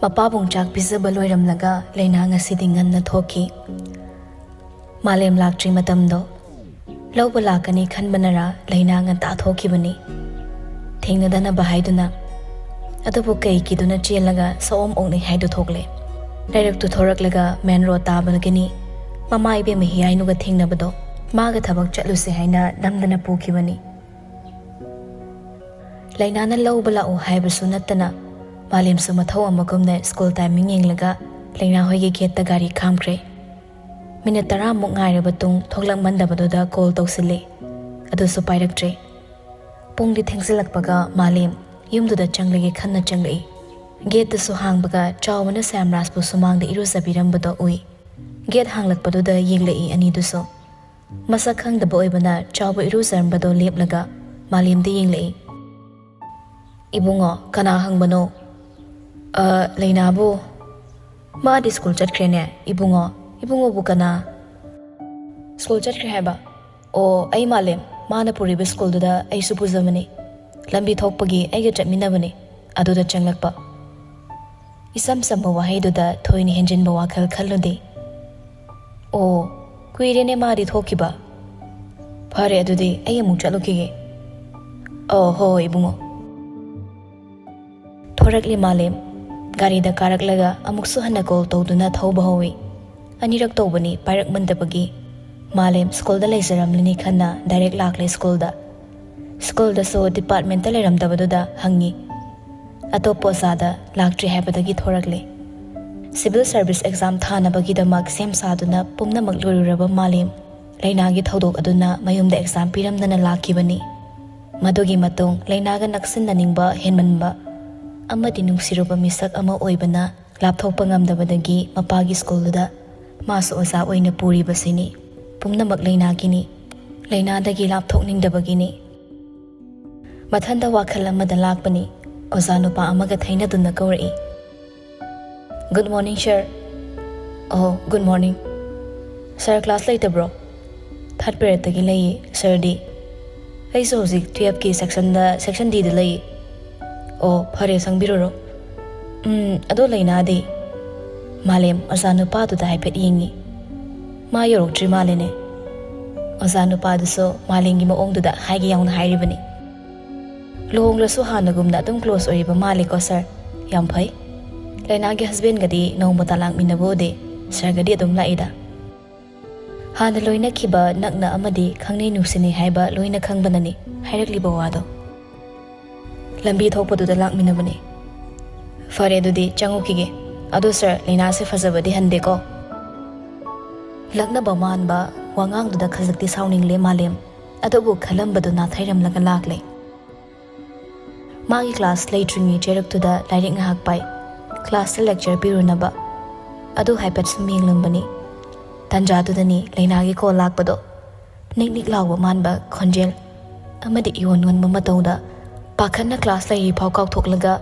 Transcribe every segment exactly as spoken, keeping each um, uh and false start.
ꯃꯄꯥꯕꯨꯡ ꯆꯥꯛ ꯄꯤꯖꯕ ꯂꯣꯏꯔꯝꯂꯒ ꯂꯩꯅꯥ ꯉꯁꯤꯗꯤ ꯉꯟꯅ ꯊꯣꯛꯈꯤ꯫ ꯃꯥꯂꯦꯝ ꯂꯥꯛꯇ꯭ꯔꯤ ꯃꯇꯝꯗꯣ꯫ ꯂꯧꯕ ꯂꯥꯛꯀꯅꯤ ꯈꯟꯕꯅꯔ ꯂꯩꯅꯥ ꯉꯟꯇꯥ ꯊꯣꯛꯈꯤꯕꯅꯤ꯫ ꯊꯦꯡꯅꯗꯅꯕ ꯍꯥꯏꯗꯨꯅ꯫ ꯑꯗꯨꯕꯨ ꯀꯩ ꯀꯤꯗꯨꯅ ꯆꯦꯜꯂꯒ ꯁꯑꯣꯝ ꯑꯣꯛꯅꯩ ꯍꯥꯏꯗꯨ ꯊꯣꯛꯂꯦ꯫ ꯂꯩꯔꯛꯇꯨ ꯊꯣꯔꯛꯂꯒ ꯃꯦꯟ ꯔꯣꯗ ꯇꯥꯕꯗꯒꯤꯅꯤ ꯃꯃꯥ ꯏꯕꯦꯝꯃ ꯍꯤꯌꯥꯏꯅꯨꯒ ꯊꯦꯡꯅꯕꯗꯣ꯫ ꯃꯥꯒ ꯊꯕꯛ ꯆꯠꯂꯨꯁꯦ ꯍꯥꯏꯅ ꯅꯝꯗꯅ ꯄꯨꯈꯤꯕꯅꯤ꯫ ꯂꯩꯅꯥꯅ ꯂꯧꯕ ꯂꯥꯛꯎ ꯍꯥꯏꯕꯁꯨ ꯅꯠꯇꯅ ꯃꯥꯂꯦꯝꯁꯨ ꯃꯊꯧ ꯑꯃꯒꯨꯝꯅ ꯁ꯭ꯀꯨꯜ ꯇꯥꯏꯃꯤꯡ ꯌꯦꯡꯂꯒ ꯂꯩꯅꯥ ꯍꯣꯏꯒꯤ ꯒꯦꯠꯇ ꯒꯥꯔꯤ ꯈꯥꯝꯈ꯭ꯔꯦ꯫ ꯃꯤꯅꯤꯠ ꯇꯔꯥꯃꯨꯛ ꯉꯥꯏꯔꯕ ꯇꯨꯡ ꯊꯣꯛꯂꯛꯃꯟꯗꯕꯗꯨꯗ ꯀꯣꯜ ꯇꯧꯁꯤꯜꯂꯦ꯫ ꯑꯗꯨꯁꯨ ꯄꯥꯏꯔꯛꯇ꯭ꯔꯦ꯫ ꯄꯨꯡꯗꯤ ꯊꯦꯡꯖꯤꯜꯂꯛꯄꯒ ꯃꯥꯂꯦꯝ ꯌꯨꯝꯗꯨꯗ ꯆꯪꯂꯒꯦ ꯈꯟꯅ ꯆꯪꯂꯛꯏ꯫ ꯒꯦꯠꯇꯨꯁꯨ ꯍꯥꯡꯕꯒ ꯆꯥꯎꯕꯅ ꯁ꯭ꯌꯥꯝꯔꯥꯖꯄꯨ ꯁꯨꯃꯥꯡꯗ ꯏꯔꯨꯖꯕꯤꯔꯝꯕꯗꯣ ꯎꯏ꯫ ꯒꯦꯠ ꯍꯥꯡꯂꯛꯄꯗꯨꯗ ꯌꯦꯡꯂꯛꯏ ꯑꯅꯤꯗꯨꯁꯨ꯫ ꯃꯁꯛ ꯈꯪꯗꯕ ꯑꯣꯏꯕꯅ ꯆꯥꯎꯕ ꯏꯔꯨꯖꯔꯝꯕꯗꯣ ꯂꯦꯞꯂꯒ ꯃꯥꯂꯦꯝꯗ ꯌꯦꯡꯂꯛꯏ꯫ "ꯏꯕꯨꯡꯉꯣ, ꯀꯅꯥ ꯍꯪꯕꯅꯣ?" "ꯑ, ꯂꯩꯅꯥꯕꯨ?" "ꯃꯥꯗꯤ ꯁ꯭ꯀꯨꯜ ꯆꯠꯈ꯭ꯔꯦꯅꯦ, ꯏꯕꯨꯡꯉꯣ꯫ ꯏꯕꯨꯡꯉꯣꯕꯨ ꯀꯅꯥ?" "ꯁ꯭ꯀꯨꯜ ꯆꯠꯈ꯭ꯔꯦ ꯍꯥꯏꯕ?" "ꯑꯣ, ꯑꯩ ꯃꯥꯂꯦꯝ, ꯃꯥꯅ ꯄꯨꯔꯤꯕ ꯁ꯭ꯀꯨꯜꯗꯨꯗ ꯑꯩꯁꯨ ꯄꯨꯖꯕꯅꯤ꯫ ꯂꯝꯕꯤ ꯊꯣꯛꯄꯒꯤ ꯑꯩꯒ ꯆꯠꯃꯤꯟꯅꯕꯅꯤ, ꯑꯗꯨꯗ ꯆꯪꯂꯛꯄ꯫" ꯏꯆꯝ ꯆꯝꯕ ꯋꯥꯍꯩꯗꯨꯗ ꯊꯣꯏꯅ ꯍꯦꯟꯖꯤꯟꯕ ꯋꯥꯈꯜ ꯈꯜꯂꯨꯗꯦ꯫ "ꯑꯣ, ꯀꯨꯏꯔꯦꯅꯦ ꯃꯥꯗꯤ ꯊꯣꯛꯈꯤꯕ꯫ ꯐꯔꯦ, ꯑꯗꯨꯗꯤ ꯑꯩ ꯑꯃꯨꯛ ꯆꯠꯂꯨꯈꯤꯒꯦ꯫" "ꯑꯣ, ꯍꯣꯏ, ꯍꯣꯏ, ꯏꯕꯨꯡꯉꯣ꯫" ꯊꯣꯔꯛꯂꯤ ꯃꯥꯂꯦꯝ꯫ ꯒꯥꯔꯤꯗ ꯀꯥꯔꯛꯂꯒ ꯑꯃꯨꯛꯁꯨ ꯍꯟꯅ ꯀꯣꯜ ꯇꯧꯗꯨꯅ ꯊꯧꯕ ꯍꯧꯏ꯫ ꯑꯅꯤꯔꯛ ꯇꯧꯕꯅꯤ, ꯄꯥꯏꯔꯛꯃꯟꯗꯕꯒꯤ꯫ ꯃꯥꯂꯦꯝ ꯁ꯭ꯀꯨꯜꯗ ꯂꯩꯖꯔꯝꯂꯅꯤ ꯈꯟꯅ ꯗꯥꯏꯔꯦꯛ ꯂꯥꯛꯂꯦ ꯁ꯭ꯀꯨꯜꯗ꯫ ꯁ꯭ꯀꯨꯜꯗꯁꯨ ꯗꯤꯄꯥꯔꯠꯃꯦꯟꯇ ꯂꯩꯔꯝꯗꯕꯗꯨꯗ ꯍꯪꯉꯤ꯫ ꯑꯇꯣꯞꯄ ꯑꯣꯖꯥꯗ ꯂꯥꯛꯇ꯭ꯔꯤ ꯍꯥꯏꯕꯗꯒꯤ ꯊꯣꯔꯛꯂꯦ꯫ ꯁꯤꯚꯤꯜ ꯁꯔꯚꯤꯁ ꯑꯦꯛꯖꯥꯝ ꯊꯥꯅꯕꯒꯤꯗꯃꯛ ꯁꯦꯝ ꯁꯥꯗꯨꯅ ꯄꯨꯝꯅꯃꯛ ꯂꯣꯏꯔꯨꯔꯕ ꯃꯥꯂꯦꯝ꯫ ꯂꯩꯅꯥꯒꯤ ꯊꯧꯗꯣꯛ ꯑꯗꯨꯅ ꯃꯌꯨꯝꯗ ꯑꯦꯛꯖꯥꯝ ꯄꯤꯔꯝꯗꯅ ꯂꯥꯛꯈꯤꯕꯅꯤ꯫ ꯃꯗꯨꯒꯤ ꯃꯇꯨꯡ ꯂꯩꯅꯥꯒ ꯅꯛꯁꯤꯟꯅꯅꯤꯡꯕ ꯍꯦꯟꯃꯟꯕ ꯑꯃꯗꯤ ꯅꯨꯡꯁꯤꯔꯨꯕ ꯃꯤꯁꯛ ꯑꯃ ꯑꯣꯏꯕꯅ ꯂꯥꯞꯊꯣꯛꯄ ꯉꯝꯗꯕꯗꯒꯤ ꯃꯄꯥꯒꯤ ꯁ꯭ꯀꯨꯜꯗꯨꯗ ꯃꯥꯁꯨ ꯑꯣꯖꯥ ꯑꯣꯏꯅ ꯄꯨꯔꯤꯕꯁꯤꯅꯤ꯫ ꯄꯨꯝꯅꯃꯛ ꯂꯩꯅꯥꯒꯤꯅꯤ꯫ ꯂꯩꯅꯥꯗꯒꯤ ꯂꯥꯞꯊꯣꯛꯅꯤꯡꯗꯕꯒꯤꯅꯤ꯫ ꯃꯊꯟꯇ ꯋꯥꯈꯜ ꯑꯃꯗ ꯂꯥꯛꯄꯅꯤ꯫ ꯑꯣꯖꯥ ꯅꯨꯄꯥ ꯑꯃꯒ ꯊꯩꯅꯗꯨꯅ ꯀꯧꯔꯛꯏ꯫ "Good morning, sir." "ꯑꯣ, good morning꯫ Sir, class ꯂꯩꯇꯕ꯭ꯔꯣ?" "Third periodꯇꯒꯤ ꯂꯩꯌꯦ, ꯁꯥꯔꯗꯤ?" "ꯑꯩꯁꯨ ꯍꯧꯖꯤꯛ twelveꯀꯤ sectionꯗ, section Dꯗ ꯂꯩꯌꯦ꯫" "ꯑꯣ, ꯐꯔꯦ, ꯆꯪꯕꯤꯔꯨꯔꯣ꯫" "ꯎꯝ, ꯑꯗꯣ ꯂꯩꯅꯥꯗꯤ?" ꯃꯥꯂꯦꯝ ꯑꯣꯖꯥ ꯅꯨꯄꯥꯗꯨꯗ ꯍꯥꯏꯐꯦꯠ ꯌꯦꯡꯉꯤ꯫ "ꯃꯥ ꯌꯧꯔꯛꯇ꯭ꯔꯤ ꯃꯥꯜꯂꯦꯅꯦ꯫" ꯑꯣꯖꯥ ꯅꯨꯄꯥꯗꯨꯁꯨ ꯃꯥꯂꯦꯝꯒꯤ ꯃꯑꯣꯡꯗꯨꯗ ꯍꯥꯏꯒꯦ ꯌꯥꯎꯅ ꯍꯥꯏꯔꯤꯕꯅꯤ꯫ "ꯂꯨꯍꯣꯡꯂꯁꯨ ꯍꯥꯟꯅꯒꯨꯝꯅ ꯑꯗꯨꯝ ꯀ꯭ꯂꯣꯁ ꯑꯣꯏꯔꯤꯕ ꯃꯥꯜꯂꯦꯀꯣ ꯁꯥꯔ꯫ ꯌꯥꯝ ꯐꯩ꯫ ꯂꯩꯅꯥꯒꯤ ꯍꯁꯕꯦꯟꯒꯗꯤ ꯅꯣꯡꯃꯇ ꯂꯥꯛꯃꯤꯟꯅꯕ ꯎꯗꯦ꯫ ꯁꯥꯔꯒꯗꯤ ꯑꯗꯨꯝ ꯂꯥꯛꯏꯗ꯫" "ꯍꯥꯟꯅ ꯂꯣꯏꯅꯈꯤꯕ ꯅꯛꯅ ꯑꯃꯗꯤ ꯈꯪꯅꯩ ꯅꯨꯡꯁꯤꯅꯩ ꯍꯥꯏꯕ ꯂꯣꯏꯅ ꯈꯪꯕꯅꯅꯤ ꯍꯥꯏꯔꯛꯂꯤꯕ ꯋꯥꯗꯣ꯫ ꯂꯝꯕꯤ ꯊꯣꯛꯄꯗꯨꯗ ꯂꯥꯛꯃꯤꯟꯅꯕꯅꯤ꯫" "ꯐꯔꯦ, ꯑꯗꯨꯗꯤ ꯆꯪꯉꯨꯈꯤꯒꯦ꯫ ꯑꯗꯣ ꯁꯥꯔ, ꯂꯩꯅꯥꯁꯦ ꯐꯖꯕꯗꯤ ꯍꯟꯗꯦꯀꯣ꯫" ꯂꯛꯅꯕ ꯃꯥꯟꯕ ꯋꯥꯉꯥꯡꯗꯨꯗ ꯈꯖꯤꯛꯇꯤ ꯁꯥꯎꯅꯤꯡꯂꯦ ꯃꯥꯂꯦꯝ꯫ ꯑꯗꯨꯕꯨ ꯈꯜꯂꯝꯕꯗꯨ ꯅꯥꯊꯩꯔꯝꯂꯒ ꯂꯥꯛꯂꯦ꯫ ꯃꯥꯒꯤ ꯀ꯭ꯂꯥꯁ ꯂꯩꯇ꯭ꯔꯤꯉꯩ ꯆꯩꯔꯛꯇꯨꯗ ꯂꯥꯏꯔꯤꯛ ꯉꯥꯏꯍꯥꯛ ꯄꯥꯏ꯫ ꯀ꯭ꯂꯥꯁꯇ ꯂꯦꯛꯆꯔ ꯄꯤꯔꯨꯅꯕ ꯑꯗꯨ ꯍꯥꯏꯐꯦꯠ ꯁꯨꯝ ꯌꯦꯡꯂꯝꯕꯅꯤ꯫ ꯇꯥꯟꯖꯥꯗꯨꯗꯅꯤ ꯂꯩꯅꯥꯒꯤ ꯀꯣꯜ ꯂꯥꯛꯄꯗꯣ꯫ ꯅꯤꯛ ꯅꯤꯛ ꯂꯥꯎꯕ ꯃꯥꯟꯕ ꯈꯣꯟꯖꯦꯜ ꯑꯃꯗꯤ ꯏꯌꯣꯟ ꯌꯣꯟꯕ ꯃꯇꯧꯗ ꯄꯥꯈꯠꯅ ꯀ꯭ꯂꯥꯁ ꯂꯩꯔꯤꯐꯥꯎ ꯀꯥꯎꯊꯣꯛꯂꯒ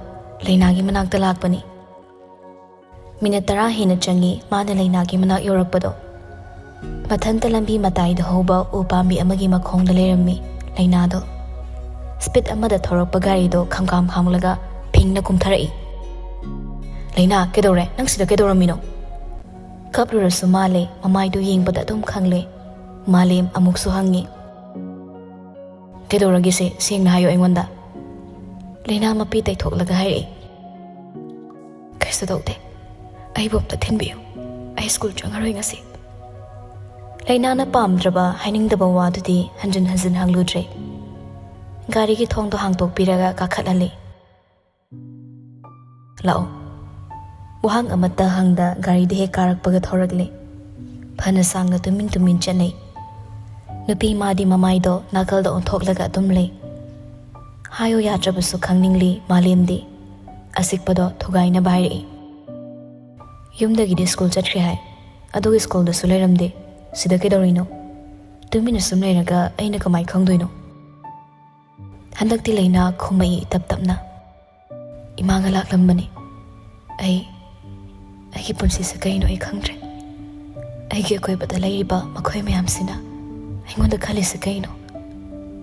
ꯂꯩꯅꯥꯒꯤ ꯃꯅꯥꯛꯇ ꯂꯥꯛꯄꯅꯤ꯫ ꯃꯤꯅꯠ ꯇꯔꯥ ꯍꯦꯟꯅ ꯆꯪꯉꯤ ꯃꯥꯅ ꯂꯩꯅꯥꯒꯤ ꯃꯅꯥꯛ ꯌꯧꯔꯛꯄꯗꯣ꯫ ꯃꯊꯟꯇ ꯂꯝꯕꯤ ꯃꯇꯥꯏꯗ ꯍꯧꯕ ꯎ ꯄꯥꯝꯕꯤ ꯑꯃꯒꯤ ꯃꯈꯣꯡꯗ ꯂꯩꯔꯝꯃꯤ ꯂꯩꯅꯥꯗꯣ꯫ ꯁ꯭ꯄꯤꯗ ꯑꯃꯗ ꯊꯧꯔꯛꯄ ꯒꯥꯔꯤꯗꯣ ꯈꯝꯈꯥꯝ ꯈꯥꯝꯂꯒ ꯐꯤꯡꯅ ꯀꯨꯝꯊꯔꯛꯏ꯫ "ꯂꯩꯅꯥ, ꯀꯩꯗꯧꯔꯦ? ꯅꯪ ꯁꯤꯗ ꯀꯩꯗꯧꯔꯝꯃꯤꯅꯣ?" ꯀꯞꯂꯨꯔꯁꯨ ꯃꯥꯜꯂꯦ ꯃꯃꯥꯏꯗꯨ ꯌꯦꯡꯕꯗ ꯑꯗꯨꯝ ꯈꯪꯂꯦ꯫ ꯃꯥꯂꯦꯝ ꯑꯃꯨꯛꯁꯨ ꯍꯪꯉꯤ꯫ "ꯀꯩꯗꯧꯔꯒꯦꯁꯦ? ꯁꯦꯡꯅ ꯍꯥꯏꯌꯣ ꯑꯩꯉꯣꯟꯗ꯫" ꯂꯩꯅꯥ ꯃꯄꯤ ꯇꯩꯊꯣꯛꯂꯒ ꯍꯥꯏꯔꯛꯏ꯫ "ꯀꯩꯁꯨ ꯇꯧꯗꯦ꯫ ꯑꯩꯕꯨ ꯑꯝꯇ ꯊꯤꯟꯕꯤꯌꯨ꯫ ꯑꯩ ꯁ꯭ꯀꯨꯜ ꯆꯪꯉꯔꯣꯏ ꯉꯁꯤ꯫" ꯂꯩꯅꯥꯅ ꯄꯥꯝꯗ꯭ꯔꯕ, ꯍꯥꯏꯅꯤꯡꯗꯕ ꯋꯥꯗꯨꯗꯤ ꯍꯟꯖꯤꯟ ꯍꯟꯖꯤꯟ ꯍꯪꯂꯨꯗ꯭ꯔꯦ꯫ ꯒꯥꯔꯤꯒꯤ ꯊꯣꯡꯗꯣ ꯍꯥꯡꯇꯣꯛꯄꯤꯔꯒ ꯀꯥꯈꯠꯍꯜꯂꯤ꯫ "ꯂꯥꯛꯑꯣ꯫" ꯋꯥꯍꯪ ꯑꯃꯠꯇ ꯍꯪꯗ ꯒꯥꯔꯤꯗ ꯍꯦꯛ ꯀꯥꯔꯛꯄꯒ ꯊꯧꯔꯛꯂꯦ꯫ ꯐꯅ ꯁꯥꯡꯅ ꯇꯨꯃꯤꯟ ꯇꯨꯃꯤꯟ ꯆꯠꯅꯩ꯫ ꯅꯨꯄꯤ ꯃꯥꯗꯤ ꯃꯃꯥꯏꯗꯣ ꯅꯥꯀꯜꯗ ꯑꯣꯟꯊꯣꯛꯂꯒ ꯑꯗꯨꯝ ꯂꯩ꯫ ꯍꯥꯏꯌꯣ ꯌꯥꯗ꯭ꯔꯕꯁꯨ ꯈꯪꯅꯤꯡꯂꯤ ꯃꯥꯂꯦꯝꯗꯤ꯫ ꯑꯆꯤꯛꯄꯗꯣ ꯊꯨꯒꯥꯏꯅꯕ ꯍꯥꯏꯔꯛꯏ꯫ "ꯌꯨꯝꯗꯒꯤꯗꯤ ꯁ꯭ꯀꯨꯜ ꯆꯠꯈ꯭ꯔꯦ ꯍꯥꯏ, ꯑꯗꯨꯒ ꯁ꯭ꯀꯨꯜꯗꯁꯨ ꯂꯩꯔꯝꯗꯦ꯫ ꯁꯤꯗ ꯀꯩꯗꯧꯔꯤꯅꯣ? ꯇꯨꯃꯤꯟꯅ ꯁꯨꯝ ꯂꯩꯔꯒ ꯑꯩꯅ ꯀꯃꯥꯏ ꯈꯪꯗꯣꯏꯅꯣ?" ꯍꯟꯗꯛꯇꯤ ꯂꯩꯅꯥ ꯈꯨꯝꯃꯛꯏ ꯇꯞ ꯇꯞꯅ꯫ "ꯏꯃꯥꯒ ꯂꯥꯛꯂꯝꯕꯅꯤ꯫ ꯑꯩ, ꯑꯩꯒꯤ ꯄꯨꯟꯁꯤꯁꯦ ꯀꯩꯅꯣ ꯑꯩ ꯈꯪꯗ꯭ꯔꯦ꯫ ꯑꯩꯒꯤ ꯑꯀꯣꯏꯕꯗ ꯂꯩꯔꯤꯕ ꯃꯈꯣꯏ ꯃꯌꯥꯝꯁꯤꯅ ꯑꯩꯉꯣꯟꯗ ꯈꯜꯂꯤꯁꯦ ꯀꯩꯅꯣ?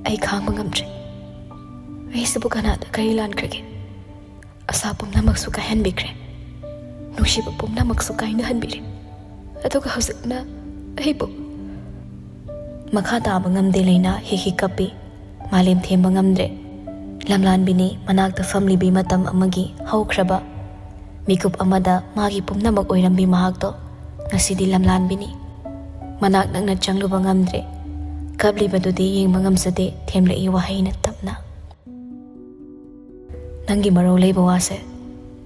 ꯑꯩ ꯈꯥꯡꯕ ꯉꯝꯗ꯭ꯔꯦ꯫ ꯑꯩꯁꯤꯕꯨ ꯀꯅꯥꯗ ꯀꯔꯤ ꯂꯥꯟꯈ꯭ꯔꯒꯦ? ꯑꯁꯥ ꯄꯨꯝꯅꯃꯛꯁꯨ ꯀꯥꯏꯍꯟꯕꯤꯈ꯭ꯔꯦ, ꯅꯨꯡꯁꯤꯕ ꯄꯨꯝꯅꯃꯛꯁꯨ ꯀꯥꯏꯅꯍꯟꯕꯤꯔꯦ, ꯑꯗꯨꯒ ꯍꯧꯖꯤꯛꯅ ꯑꯩꯕꯨ꯫ ꯃꯈꯥ ꯇꯥꯕ ꯉꯝꯗꯦ ꯂꯩꯅꯥ ꯍꯤꯛ ꯍꯤꯛ ꯀꯞꯄꯤ꯫ ꯃꯥꯂꯦꯝ ꯊꯦꯝꯕ ꯉꯝꯗ꯭ꯔꯦ꯫ ꯂꯝꯂꯥꯟꯕꯤꯅꯤ ꯃꯅꯥꯛꯇ ꯐꯝꯂꯤꯕꯤ ꯃꯇꯝ ꯑꯃꯒꯤ ꯍꯧꯈ꯭ꯔꯕ꯫ ꯃꯤꯀꯨꯞ ꯑꯃꯗ ꯃꯥꯒꯤ ꯄꯨꯝꯅꯃꯛ ꯑꯣꯏꯔꯝꯕꯤ ꯃꯍꯥꯛꯇꯣ ꯉꯁꯤꯗꯤ ꯂꯝꯂꯥꯟꯕꯤꯅꯤ꯫ ꯃꯅꯥꯛ ꯅꯛꯅ ꯆꯪꯂꯨꯕ ꯉꯝꯗ꯭ꯔꯦ꯫ ꯀꯞꯂꯤꯕꯗꯨꯗꯤ ꯌꯦꯡꯕ ꯉꯝꯖꯗꯦ, ꯊꯦꯝꯂꯛꯏ ꯋꯥꯍꯩꯅ ꯇꯞꯅ꯫ "ꯅꯪꯒꯤ ꯃꯔꯧ ꯂꯩꯕ ꯋꯥꯁꯦ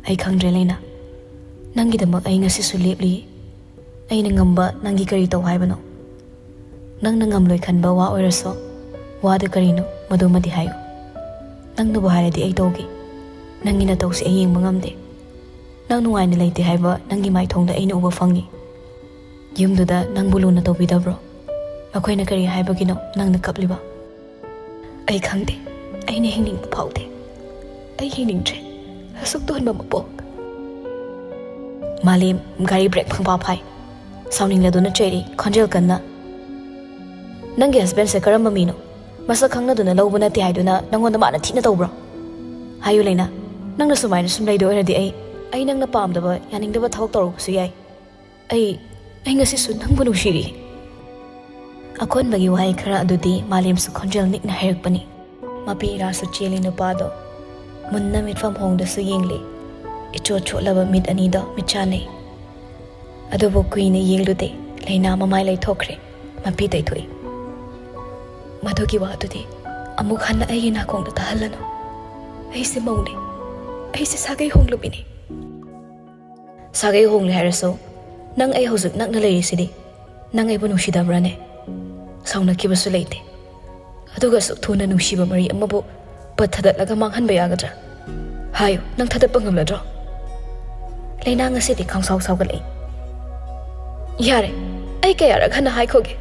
ꯑꯩ ꯈꯪꯗ꯭ꯔꯦ ꯂꯩꯅꯥ꯫ ꯅꯪꯒꯤꯗꯃꯛ ꯑꯩ ꯉꯁꯤꯁꯨ ꯂꯦꯞꯂꯤ꯫ ꯑꯩꯅ ꯉꯝꯕ ꯅꯪꯒꯤ ꯀꯔꯤ ꯇꯧ ꯍꯥꯏꯕꯅꯣ? ꯅꯪꯅ ꯉꯝꯂꯣꯏ ꯈꯟꯕ ꯋꯥ ꯑꯣꯏꯔꯁꯨ, ꯋꯥꯗꯨ ꯀꯔꯤꯅꯣ ꯃꯗꯨꯃꯗꯤ ꯍꯥꯏꯌꯨ꯫ ꯅꯪꯅꯕꯨ ꯍꯥꯏꯔꯗꯤ ꯑꯩ ꯇꯧꯒꯦ꯫ ꯅꯪꯒꯤ ꯅꯇꯧꯁꯦ ꯑꯩ ꯌꯦꯡꯕ ꯉꯝꯗꯦ꯫ ꯅꯪ ꯅꯨꯡꯉꯥꯏꯅ ꯂꯩꯇꯦ ꯍꯥꯏꯕ ꯅꯪꯒꯤ ꯃꯥꯏꯊꯣꯡꯗ ꯑꯩꯅ ꯎꯕ ꯐꯪꯉꯤ꯫ ꯌꯨꯝꯗꯨꯗ ꯅꯪꯕꯨ ꯂꯨꯅ ꯇꯧꯕꯤꯗꯕ꯭ꯔꯣ? ꯃꯈꯣꯏꯅ ꯀꯔꯤ ꯍꯥꯏꯕꯒꯤꯅꯣ ꯅꯪꯅ ꯀꯞꯂꯤꯕ?" "ꯑꯩ ꯈꯪꯗꯦ꯫ ꯑꯩꯅ ꯍꯤꯡꯅꯤꯡꯕ ꯐꯥꯎꯗꯦ꯫ ꯑꯩ ꯍꯤꯡꯅꯤꯡꯗ꯭ꯔꯦ꯫ ꯑꯁꯨꯛ ꯇꯣꯟꯕ ꯃꯄꯣꯛ꯫" ꯃꯥꯂꯦꯝ ꯒꯥꯔꯤ ꯕ꯭ꯔꯦꯛ ꯐꯪꯐꯥ ꯐꯥꯏ꯫ ꯁꯥꯎꯅꯤꯡꯂꯗꯨꯅ ꯆꯩꯔꯛꯏ, ꯈꯣꯟꯖꯦꯜ ꯀꯟꯅ, "ꯅꯪꯒꯤ ꯍꯁꯕꯦꯟꯁꯦ ꯀꯔꯝꯕ ꯃꯤꯅꯣ? ꯃꯁꯛ ꯈꯪꯅꯗꯨꯅ ꯂꯧꯕ ꯅꯠꯇꯦ ꯍꯥꯏꯗꯨꯅ ꯅꯪꯉꯣꯟꯗ ꯃꯥꯅ ꯊꯤꯅ ꯇꯧꯕ꯭ꯔꯣ? ꯍꯥꯏꯌꯨ ꯂꯩꯅꯥ, ꯅꯪꯅ ꯁꯨꯃꯥꯏꯅ ꯁꯨꯝ ꯂꯩꯗꯣꯏ ꯑꯣꯏꯔꯗꯤ ꯑꯩ, ꯑꯩ ꯅꯪꯅ ꯄꯥꯝꯗꯕ, ꯌꯥꯅꯤꯡꯗꯕ ꯊꯕꯛ ꯇꯧꯔꯛꯄꯁꯨ ꯌꯥꯏ꯫ ꯑꯩ, ꯑꯩ ꯉꯁꯤꯁꯨ ꯅꯪꯕꯨ ꯅꯨꯡꯁꯤꯔꯤ꯫" ꯑꯀꯣꯟꯕꯒꯤ ꯋꯥꯍꯩ ꯈꯔ ꯑꯗꯨꯗꯤ ꯃꯥꯂꯦꯝꯁꯨ ꯈꯣꯟꯖꯦꯜ ꯅꯤꯛꯅ ꯍꯥꯏꯔꯛꯄꯅꯤ꯫ ꯃꯄꯤ ꯏꯔꯥꯁꯨ ꯆꯦꯜꯂꯤ ꯅꯨꯄꯥꯗꯣ꯫ ꯃꯨꯟꯅ ꯃꯤꯠꯐꯝ ꯍꯣꯡꯗꯁꯨ ꯌꯦꯡꯂꯤ꯫ ꯏꯆꯣꯠ ꯆꯣꯠꯂꯕ ꯃꯤꯠ ꯑꯅꯤꯗꯣ ꯃꯤꯠ ꯆꯥꯟꯅꯩ꯫ ꯑꯗꯨꯕꯨ ꯀꯨꯏꯅ ꯌꯦꯡꯂꯨꯗꯦ, ꯂꯩꯅꯥ ꯃꯃꯥꯏ ꯂꯩꯊꯣꯛꯈ꯭ꯔꯦ꯫ ꯃꯄꯤ ꯇꯩꯊꯣꯛꯏ꯫ "ꯃꯗꯨꯒꯤ ꯋꯥꯗꯨꯗꯤ ꯑꯃꯨꯛ ꯍꯟꯅ ꯑꯩꯒꯤ ꯅꯥꯀꯣꯡꯗ ꯇꯥꯍꯜꯂꯅꯨ꯫ ꯑꯩꯁꯦ ꯃꯧꯅꯤ꯫ ꯑꯩꯁꯦ ꯁꯥꯒꯩ ꯍꯣꯡꯂꯨꯕꯤꯅꯤ꯫" "ꯁꯥꯒꯩ ꯍꯣꯡꯂꯦ ꯍꯥꯏꯔꯁꯨ ꯅꯪ ꯑꯩ ꯍꯧꯖꯤꯛ ꯅꯛꯅ ꯂꯩꯔꯤꯁꯤꯗꯤ꯫ ꯅꯪ ꯑꯩꯕꯨ ꯅꯨꯡꯁꯤꯗꯕ꯭ꯔꯥꯅꯦ?" "ꯁꯥꯎꯅꯈꯤꯕꯁꯨ ꯂꯩꯇꯦ꯫ ꯑꯗꯨꯒ ꯑꯁꯨꯛ ꯊꯨꯅ ꯅꯨꯡꯁꯤꯕ ꯃꯔꯤ ꯑꯃꯕꯨ ꯄꯠ ꯊꯥꯗꯠꯂꯒ ꯃꯥꯡꯍꯟꯕ ꯌꯥꯒꯗ꯭ꯔꯥ? ꯍꯥꯏꯌꯨ, ꯅꯪ ꯊꯥꯗꯠꯄ ꯉꯝꯂꯗ꯭ꯔꯣ?" ꯂꯩꯅꯥ ꯉꯁꯤꯗꯤ ꯈꯪꯁꯥꯎ ꯁꯥꯎꯒꯠꯂꯛꯏ꯫ "ꯌꯥꯔꯦ, ꯑꯩ ꯀꯌꯥꯔꯛ ꯍꯟꯅ ꯍꯥꯏꯈꯣꯒꯦ?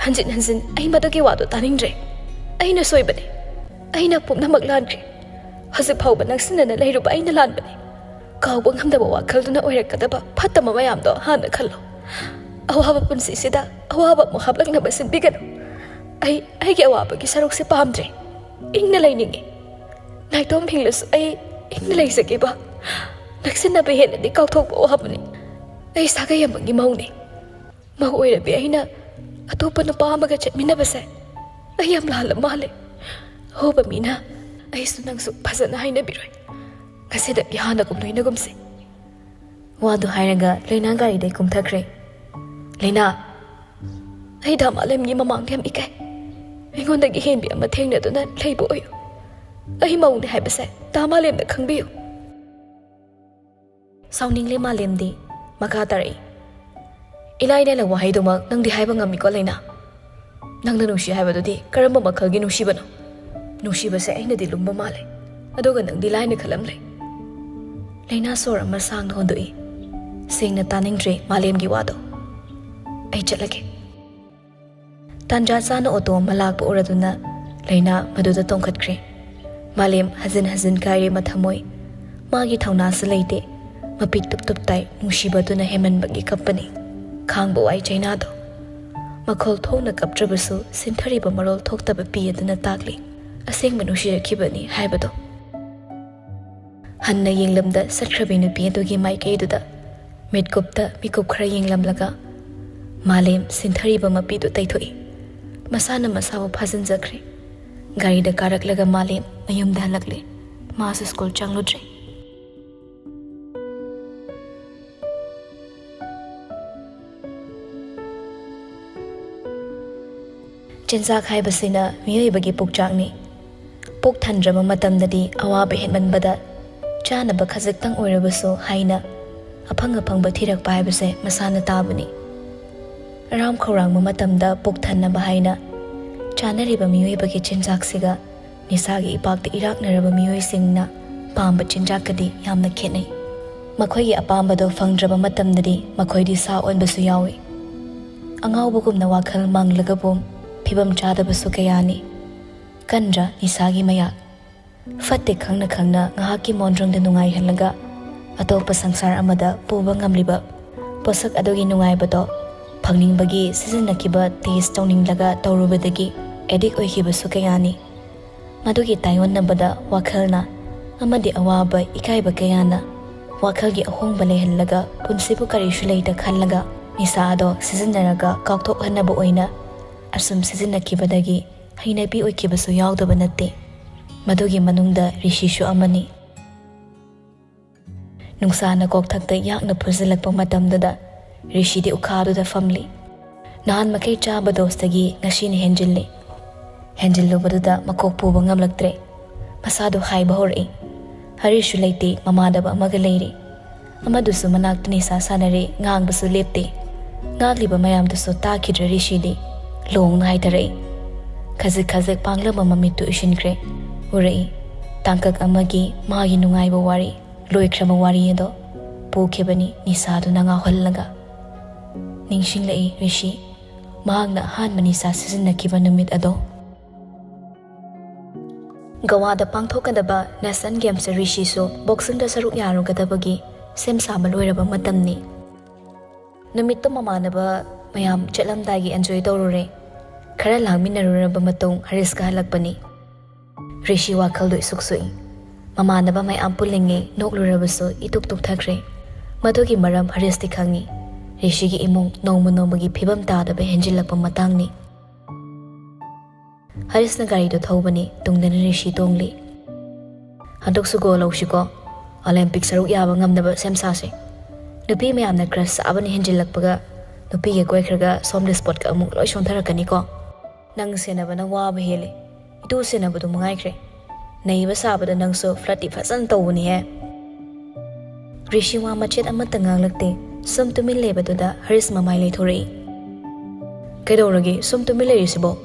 ꯍꯟꯖꯤꯟ ꯍꯟꯖꯤꯟ ꯑꯩ ꯃꯗꯨꯒꯤ ꯋꯥꯗꯣ ꯇꯥꯅꯤꯡꯗ꯭ꯔꯦ꯫ ꯑꯩꯅ ꯁꯣꯏꯕꯅꯦ꯫ ꯑꯩꯅ ꯄꯨꯝꯅꯃꯛ ꯂꯥꯟꯈ꯭ꯔꯦ꯫ ꯍꯧꯖꯤꯛ ꯐꯥꯎꯕ ꯅꯛꯁꯤꯟꯅꯅ ꯂꯩꯔꯨꯕ ꯑꯩꯅ ꯂꯥꯟꯕꯅꯦ꯫ ꯀꯥꯎꯕ ꯉꯝꯗꯕ ꯋꯥꯈꯜꯗꯨꯅ ꯑꯣꯏꯔꯛꯀꯗꯕ ꯐꯠꯇꯕ ꯃꯌꯥꯝꯗꯣ ꯍꯥꯟꯅ ꯈꯜꯂꯣ꯫ ꯑꯋꯥꯕ ꯄꯨꯟꯁꯤꯁꯤꯗ ꯑꯋꯥꯕ ꯑꯃꯨꯛ ꯍꯥꯞꯂꯛꯅꯕ ꯁꯤꯟꯕꯤꯒꯅꯨ꯫ ꯑꯩ ꯑꯩꯒꯤ ꯑꯋꯥꯕꯒꯤ ꯁꯔꯨꯛꯁꯦ ꯄꯥꯝꯗ꯭ꯔꯦ꯫ ꯏꯪꯅ ꯂꯩꯅꯤꯡꯉꯤ꯫ ꯅꯥꯏꯇꯣꯝ ꯐꯤꯡꯂꯁꯨ ꯑꯩ ꯏꯪꯅ ꯂꯩꯖꯒꯦꯕ꯫ ꯅꯛꯁꯤꯟꯅꯕ ꯍꯦꯟꯅꯗꯤ ꯀꯥꯎꯊꯣꯛꯄ ꯋꯥꯕꯅꯤ꯫ ꯑꯩ ꯁꯥꯒꯩ ꯑꯃꯒꯤ ꯃꯧꯅꯤ꯫ ꯃꯧ ꯑꯣꯏꯔꯕꯤ ꯑꯩꯅ ꯑꯇꯣꯞꯄ ꯅꯨꯄꯥ ꯑꯃꯒ ꯆꯠꯃꯤꯟꯅꯕꯁꯦ ꯑꯩ ꯌꯥꯝ ꯂꯥꯜꯂ ꯃꯥꯜꯂꯦ꯫ ꯑꯍꯧꯕ ꯃꯤꯅ ꯑꯩꯁꯨ ꯅꯪꯁꯨ ꯐꯖꯅ ꯍꯥꯏꯅꯕꯤꯔꯣꯏ꯫ ꯉꯁꯤꯗꯒꯤ ꯍꯥꯟꯅꯒꯨꯝ ꯂꯣꯏꯅꯒꯨꯝꯁꯦ꯫ ꯋꯥꯗꯨ ꯍꯥꯏꯔꯒ ꯂꯩꯅꯥ ꯒꯥꯔꯤꯗꯩ ꯀꯨꯝꯊꯈ꯭ꯔꯦ꯫ "ꯂꯩꯅꯥ, ꯑꯩ ꯗꯥ ꯃꯥꯂꯦꯝꯒꯤ ꯃꯃꯥꯡꯗ ꯌꯥꯝ ꯏꯀꯥꯏ꯫ ꯑꯩꯉꯣꯟꯗꯒꯤ ꯍꯦꯟꯕꯤ ꯑꯃ ꯊꯦꯡꯅꯗꯨꯅ ꯂꯩꯕ ꯑꯣꯏꯌꯨ꯫ ꯑꯩ ꯃꯧꯅꯦ ꯍꯥꯏꯕꯁꯦ ꯗꯥ ꯃꯥꯂꯦꯝꯅ ꯈꯪꯕꯤꯌꯨ꯫" ꯁꯥꯎꯅꯤꯡꯂꯦ ꯃꯥꯂꯦꯝꯗꯤ꯫ ꯃꯈꯥ ꯇꯥꯔꯛꯏ, "ꯏꯂꯥꯏ ꯂꯥꯏꯅ ꯋꯥꯍꯩꯗꯨꯃꯛ ꯅꯪꯗꯤ ꯍꯥꯏꯕ ꯉꯝꯃꯤꯀꯣ ꯂꯩꯅꯥ꯫ ꯅꯪꯅ ꯅꯨꯡꯁꯤ ꯍꯥꯏꯕꯗꯨꯗꯤ ꯀꯔꯝꯕ ꯃꯈꯜꯒꯤ ꯅꯨꯡꯁꯤꯕꯅꯣ? ꯅꯨꯡꯁꯤꯕꯁꯦ ꯑꯩꯅꯗꯤ ꯂꯨꯝꯕ ꯃꯥꯜꯂꯦ, ꯑꯗꯨꯒ ꯅꯪꯗꯤ ꯂꯥꯏꯅ ꯈꯜꯂꯝꯂꯦ꯫" ꯂꯩꯅꯥ ꯁꯣꯔ ꯑꯃ ꯁꯥꯡꯅ ꯍꯣꯟꯗꯣꯛꯏ꯫ ꯁꯦꯡꯅ ꯇꯥꯅꯤꯡꯗ꯭ꯔꯦ ꯃꯥꯂꯦꯝꯒꯤ ꯋꯥꯗꯣ꯫ "ꯑꯩ ꯆꯠꯂꯒꯦ꯫" ꯇꯥꯟꯖꯥ ꯆꯥꯅ ꯑꯣꯇꯣ ꯑꯃ ꯂꯥꯛꯄ ꯎꯔꯗꯨꯅ ꯂꯩꯅꯥ ꯃꯗꯨꯗ ꯇꯣꯡꯈꯠꯈ꯭ꯔꯦ꯫ ꯃꯥꯂꯦꯝ ꯍꯟꯖꯤꯟ ꯍꯟꯖꯤꯟ ꯀꯥꯏꯔꯦ ꯃꯊꯃꯣꯏ꯫ ꯃꯥꯒꯤ ꯊꯧꯅꯥꯁꯨ ꯂꯩꯇꯦ꯫ ꯃꯄꯤ ꯇꯨꯞ ꯇꯨꯞ ꯇꯥꯏ, ꯅꯨꯡꯁꯤꯕꯗꯨꯅ ꯍꯦꯟꯃꯟꯕꯒꯤ ꯀꯞꯄꯅꯤ꯫ ꯈꯥꯡꯕ ꯋꯥꯏ ꯆꯩꯅꯥꯗꯣ꯫ ꯃꯈꯣꯜ ꯊꯣꯛꯅ ꯀꯞꯇ꯭ꯔꯕꯁꯨ ꯁꯤꯟꯊꯔꯤꯕ ꯃꯔꯣꯜ ꯊꯣꯛꯇꯕ ꯄꯤ ꯑꯗꯨꯅ ꯇꯥꯛꯂꯤ ꯑꯁꯦꯡꯕ ꯅꯨꯡꯁꯤꯔꯛꯈꯤꯕꯅꯤ ꯍꯥꯏꯕꯗꯣ꯫ ꯍꯟꯅ ꯌꯦꯡꯂꯝꯗ ꯆꯠꯈ꯭ꯔꯕꯤ ꯅꯨꯄꯤ ꯑꯗꯨꯒꯤ ꯃꯥꯏꯀꯩꯗꯨꯗ ꯃꯤꯠꯀꯨꯞꯇ ꯃꯤꯀꯨꯞ ꯈꯔ ꯌꯦꯡꯂꯝꯂꯒ ꯃꯥꯂꯦꯝ ꯁꯤꯟꯊꯔꯤꯕ ꯃꯄꯤꯗꯨ ꯇꯩꯊꯣꯛꯏ꯫ ꯃꯁꯥꯅ ꯃꯁꯥꯕꯨ ꯐꯥꯖꯤꯟꯖꯈ꯭ꯔꯦ꯫ ꯒꯥꯔꯤꯗ ꯀꯥꯔꯛꯂꯒ ꯃꯥꯂꯦꯝ ꯃꯌꯨꯝꯗ ꯍꯜꯂꯛꯂꯦ꯫ ꯃꯥꯁꯨ ꯁ꯭ꯀꯨꯜ ꯆꯪꯂꯨꯗ꯭ꯔꯦ꯫ ꯆꯤꯟꯖꯥꯛ ꯍꯥꯏꯕꯁꯤꯅ ꯃꯤꯑꯣꯏꯕꯒꯤ ꯄꯨꯛꯆꯥꯛꯅꯤ꯫ ꯄꯨꯛ ꯊꯟꯗ꯭ꯔꯕ ꯃꯇꯝꯗꯗꯤ ꯑꯋꯥꯕ ꯍꯦꯟꯃꯟꯕꯗ ꯆꯥꯅꯕ ꯈꯖꯤꯛꯇꯪ ꯑꯣꯏꯔꯕꯁꯨ ꯍꯥꯏꯅ ꯑꯐꯪ ꯑꯐꯪꯕ ꯊꯤꯔꯛꯄ ꯍꯥꯏꯕꯁꯦ ꯃꯁꯥꯅ ꯇꯥꯕꯅꯤ꯫ ꯑꯔꯥꯝ ꯈꯧꯔꯥꯡꯕ ꯃꯇꯝꯗ ꯄꯨꯛ ꯊꯟꯅꯕ ꯍꯥꯏꯅ ꯆꯥꯅꯔꯤꯕ ꯃꯤꯑꯣꯏꯕꯒꯤ ꯆꯤꯟꯖꯥꯛꯁꯤꯒ ꯅꯤꯁꯥꯒꯤ ꯏꯄꯥꯛꯇ ꯏꯔꯥꯛꯅꯔꯕ ꯃꯤꯑꯣꯏꯁꯤꯡꯅ ꯄꯥꯝꯕ ꯆꯤꯟꯖꯥꯛꯀꯗꯤ ꯌꯥꯝꯅ ꯈꯦꯠꯅꯩ꯫ ꯃꯈꯣꯏꯒꯤ ꯑꯄꯥꯝꯕꯗꯣ ꯐꯪꯗ꯭ꯔꯕ ꯃꯇꯝꯗꯗꯤ ꯃꯈꯣꯏꯗꯤ ꯁꯥ ꯑꯣꯟꯕꯁꯨ ꯌꯥꯎꯏ꯫ ꯑꯉꯥꯎꯕꯒꯨꯝꯅ ꯋꯥꯈꯜ ꯃꯪꯂꯒꯕꯨ ꯐꯤꯕꯝ ꯆꯥꯗꯕꯁꯨ ꯀꯌꯥꯅꯤ꯫ ꯀꯟꯗ꯭ꯔ ꯅꯤꯁꯥꯒꯤ ꯃꯌꯥꯛ? ꯐꯠꯇꯦ ꯈꯪꯅ ꯈꯪꯅ ꯉꯥꯏꯍꯥꯛꯀꯤ ꯃꯣꯟꯗ꯭ꯔꯪꯗ ꯅꯨꯡꯉꯥꯏꯍꯜꯂꯒ ꯑꯇꯣꯞꯄ ꯁꯪꯁꯥꯔ ꯑꯃꯗ ꯄꯨꯕ ꯉꯝꯂꯤꯕ ꯄꯣꯠꯁꯛ ꯑꯗꯨꯒꯤ ꯅꯨꯡꯉꯥꯏꯕꯗꯣ ꯐꯪꯅꯤꯡꯕꯒꯤ ꯁꯤꯖꯤꯟꯅꯈꯤꯕ ꯇꯦꯁ ꯇꯧꯅꯤꯡꯂꯒ ꯇꯧꯔꯨꯕꯗꯒꯤ ꯑꯦꯗꯤꯛ ꯑꯣꯏꯈꯤꯕꯁꯨ ꯀꯌꯥꯅꯤ꯫ ꯃꯗꯨꯒꯤ ꯇꯥꯏꯑꯣꯟꯅꯕꯗ ꯋꯥꯈꯜꯅ ꯑꯃꯗꯤ ꯑꯋꯥꯕ, ꯏꯀꯥꯏꯕ ꯀꯌꯥꯅ ꯋꯥꯈꯜꯒꯤ ꯑꯍꯣꯡꯕ ꯂꯩꯍꯜꯂꯒ ꯄꯨꯟꯁꯤꯕꯨ ꯀꯔꯤꯁꯨ ꯂꯩꯇ ꯈꯜꯂꯒ ꯅꯤꯁꯥ ꯑꯗꯣ ꯁꯤꯖꯤꯟꯅꯔꯒ ꯀꯥꯎꯊꯣꯛꯍꯟꯅꯕ ꯑꯣꯏꯅ ꯑꯁꯨꯝ ꯁꯤꯖꯤꯟꯅꯈꯤꯕꯗꯒꯤ ꯍꯩꯅꯕꯤ ꯑꯣꯏꯈꯤꯕꯁꯨ ꯌꯥꯎꯗꯕ ꯅꯠꯇꯦ꯫ ꯃꯗꯨꯒꯤ ꯃꯅꯨꯡꯗ ꯔꯤꯁꯤꯁꯨ ꯑꯃꯅꯤ꯫ ꯅꯨꯡꯁꯥꯅ ꯀꯣꯛꯊꯛꯇ ꯌꯥꯛꯅ ꯐꯨꯖꯤꯜꯂꯛꯄ ꯃꯇꯝꯗꯨꯗ ꯔꯤꯁꯤꯗꯤ ꯎꯈꯥꯗꯨꯗ ꯐꯝꯂꯤ꯫ ꯅꯍꯥꯟ ꯃꯈꯩ ꯆꯥꯕ ꯗꯣꯁꯇꯒꯤ ꯉꯁꯤꯅ ꯍꯦꯟꯖꯤꯜꯂꯤ꯫ ꯍꯦꯟꯖꯤꯜꯂꯨꯕꯗꯨꯗ ꯃꯀꯣꯛ ꯄꯨꯕ ꯉꯝꯂꯛꯇ꯭ꯔꯦ꯫ ꯃꯁꯥꯗꯨ ꯍꯥꯏꯕ ꯍꯧꯔꯛꯏ꯫ ꯍꯔꯤꯁꯁꯨ ꯂꯩꯇꯦ, ꯃꯃꯥꯟꯅꯕ ꯑꯃꯒ ꯂꯩꯔꯤ꯫ ꯑꯃꯗꯨꯁꯨ ꯃꯅꯥꯛꯇ ꯅꯤꯁꯥ ꯁꯥꯟꯅꯔꯤ, ꯉꯥꯡꯕꯁꯨ ꯂꯦꯞꯇꯦ꯫ ꯉꯥꯡꯂꯤꯕ ꯃꯌꯥꯝꯗꯨꯁꯨ ꯇꯥꯈꯤꯗ꯭ꯔꯦ ꯔꯤꯁꯤꯗꯤ꯫ ꯂꯣꯡꯅ ꯍꯥꯏꯊꯔꯛꯏ꯫ ꯈꯖꯤꯛ ꯈꯖꯤꯛ ꯄꯥꯡꯂꯝꯕ ꯃꯃꯤꯠꯇꯨ ꯎꯏꯁꯤꯟꯈ꯭ꯔꯦ꯫ ꯎꯔꯛꯏ꯫ ꯇꯥꯡꯀꯛ ꯑꯃꯒꯤ ꯃꯥꯒꯤ ꯅꯨꯡꯉꯥꯏꯕ ꯋꯥꯔꯤ, ꯂꯣꯏꯈ꯭ꯔꯕ ꯋꯥꯔꯤ ꯑꯗꯣ꯫ ꯄꯨꯈꯤꯕꯅꯤ ꯅꯤꯁꯥꯗꯨꯅ ꯉꯥꯎꯍꯜꯂꯒ꯫ ꯅꯤꯡꯁꯤꯡꯂꯛꯏ ꯔꯤꯁꯤ꯫ ꯃꯍꯥꯛꯅ ꯑꯍꯥꯟꯕ ꯅꯤꯁꯥ ꯁꯤꯖꯤꯟꯅꯈꯤꯕ ꯅꯨꯃꯤꯠ ꯑꯗꯣ꯫ ꯒꯋꯥꯗ ꯄꯥꯡꯊꯣꯛꯀꯗꯕ ꯅꯦꯁꯅꯦꯜ ꯒꯦꯝꯁꯇ ꯔꯤꯁꯤꯁꯨ ꯕꯣꯛꯁꯤꯡꯗ ꯁꯔꯨꯛ ꯌꯥꯔꯨꯒꯗꯕꯒꯤ ꯁꯦꯝ ꯁꯥꯕ ꯂꯣꯏꯔꯕ ꯃꯇꯝꯅꯤ꯫ ꯅꯨꯃꯤꯠꯇꯨ ꯃꯃꯥꯟꯅꯕ ꯃꯌꯥꯝ ꯆꯠꯂꯝꯗꯥꯏꯒꯤ ꯑꯦꯟꯖꯣꯏ ꯇꯧꯔꯨꯔꯦ꯫ ꯈꯔ ꯂꯥꯡꯃꯤꯟꯅꯔꯨꯔꯕ ꯃꯇꯨꯡ ꯍꯔꯤꯁꯀ ꯍꯜꯂꯛꯄꯅꯤ꯫ ꯔꯤꯁꯤ ꯋꯥꯈꯜꯗꯨ ꯏꯁꯨꯛ ꯁꯨꯛꯏ꯫ ꯃꯃꯥꯟꯅꯕ ꯃꯌꯥꯝ ꯄꯨꯜꯂꯤꯉꯩ ꯅꯣꯛꯂꯨꯔꯕꯁꯨ ꯏꯇꯨꯛ ꯇꯨꯛꯊꯈ꯭ꯔꯦ꯫ ꯃꯗꯨꯒꯤ ꯃꯔꯝ ꯍꯔꯤꯁꯇꯤ ꯈꯪꯏ꯫ ꯔꯤꯁꯤꯒꯤ ꯏꯃꯨꯡ ꯅꯣꯡꯃ ꯅꯣꯡꯃꯒꯤ ꯐꯤꯕꯝ ꯇꯥꯗꯕ ꯍꯦꯟꯖꯤꯜꯂꯛꯄ ꯃꯇꯥꯡꯅꯤ꯫ ꯍꯔꯤꯁꯅ ꯒꯥꯔꯤꯗꯨ ꯊꯧꯕꯅꯤ, ꯇꯨꯡꯗꯅ ꯔꯤꯁꯤ ꯇꯣꯡꯂꯤ꯫ ꯍꯟꯗꯛꯁꯨ ꯒꯣꯜ ꯂꯧꯁꯤꯀꯣ꯫ ꯑꯣꯂꯦꯝꯄꯤꯛ ꯁꯔꯨꯛ ꯌꯥꯕ ꯉꯝꯅꯕ ꯁꯦꯝ ꯁꯥꯁꯦ꯫ ꯅꯨꯄꯤ ꯃꯌꯥꯝꯅ ꯀ꯭ꯔꯁ ꯆꯥꯕꯅ ꯍꯦꯟꯖꯤꯜꯂꯛꯄꯒ ꯅꯨꯄꯤꯒ ꯀꯣꯏꯈ꯭ꯔꯒ ꯁꯣꯝꯗ ꯁ꯭ꯄꯣꯔꯠꯀ ꯑꯃꯨꯛ ꯂꯣꯏ ꯁꯣꯟꯊꯔꯛꯀꯅꯤꯀꯣ꯫ ꯅꯪ ꯁꯦꯟꯅꯕꯅ ꯋꯥꯕ ꯍꯦꯜꯂꯤ꯫ ꯏꯇꯨ ꯁꯦꯟꯅꯕꯗꯨ ꯃꯉꯥꯏꯈ꯭ꯔꯦ꯫ ꯅꯩꯕ ꯁꯥꯕꯗ ꯅꯪꯁꯨ ꯐ꯭ꯂꯠꯇꯤ ꯐꯖꯅ ꯇꯧꯕꯅꯤꯍꯦ꯫ ꯔꯤꯁꯤ ꯋꯥ ꯃꯆꯦꯠ ꯑꯃꯠꯇ ꯉꯥꯡꯂꯛꯇꯦ꯫ ꯁꯨꯝ ꯇꯨꯃꯤꯟ ꯂꯩꯕꯗꯨꯗ ꯍꯔꯤꯁ ꯃꯃꯥꯏ ꯂꯩꯊꯣꯔꯛꯏ꯫ ꯀꯩꯗꯧꯔꯒꯦ ꯁꯨꯝ ꯇꯨꯃꯤꯟ ꯂꯩꯔꯤꯁꯤꯕꯣ?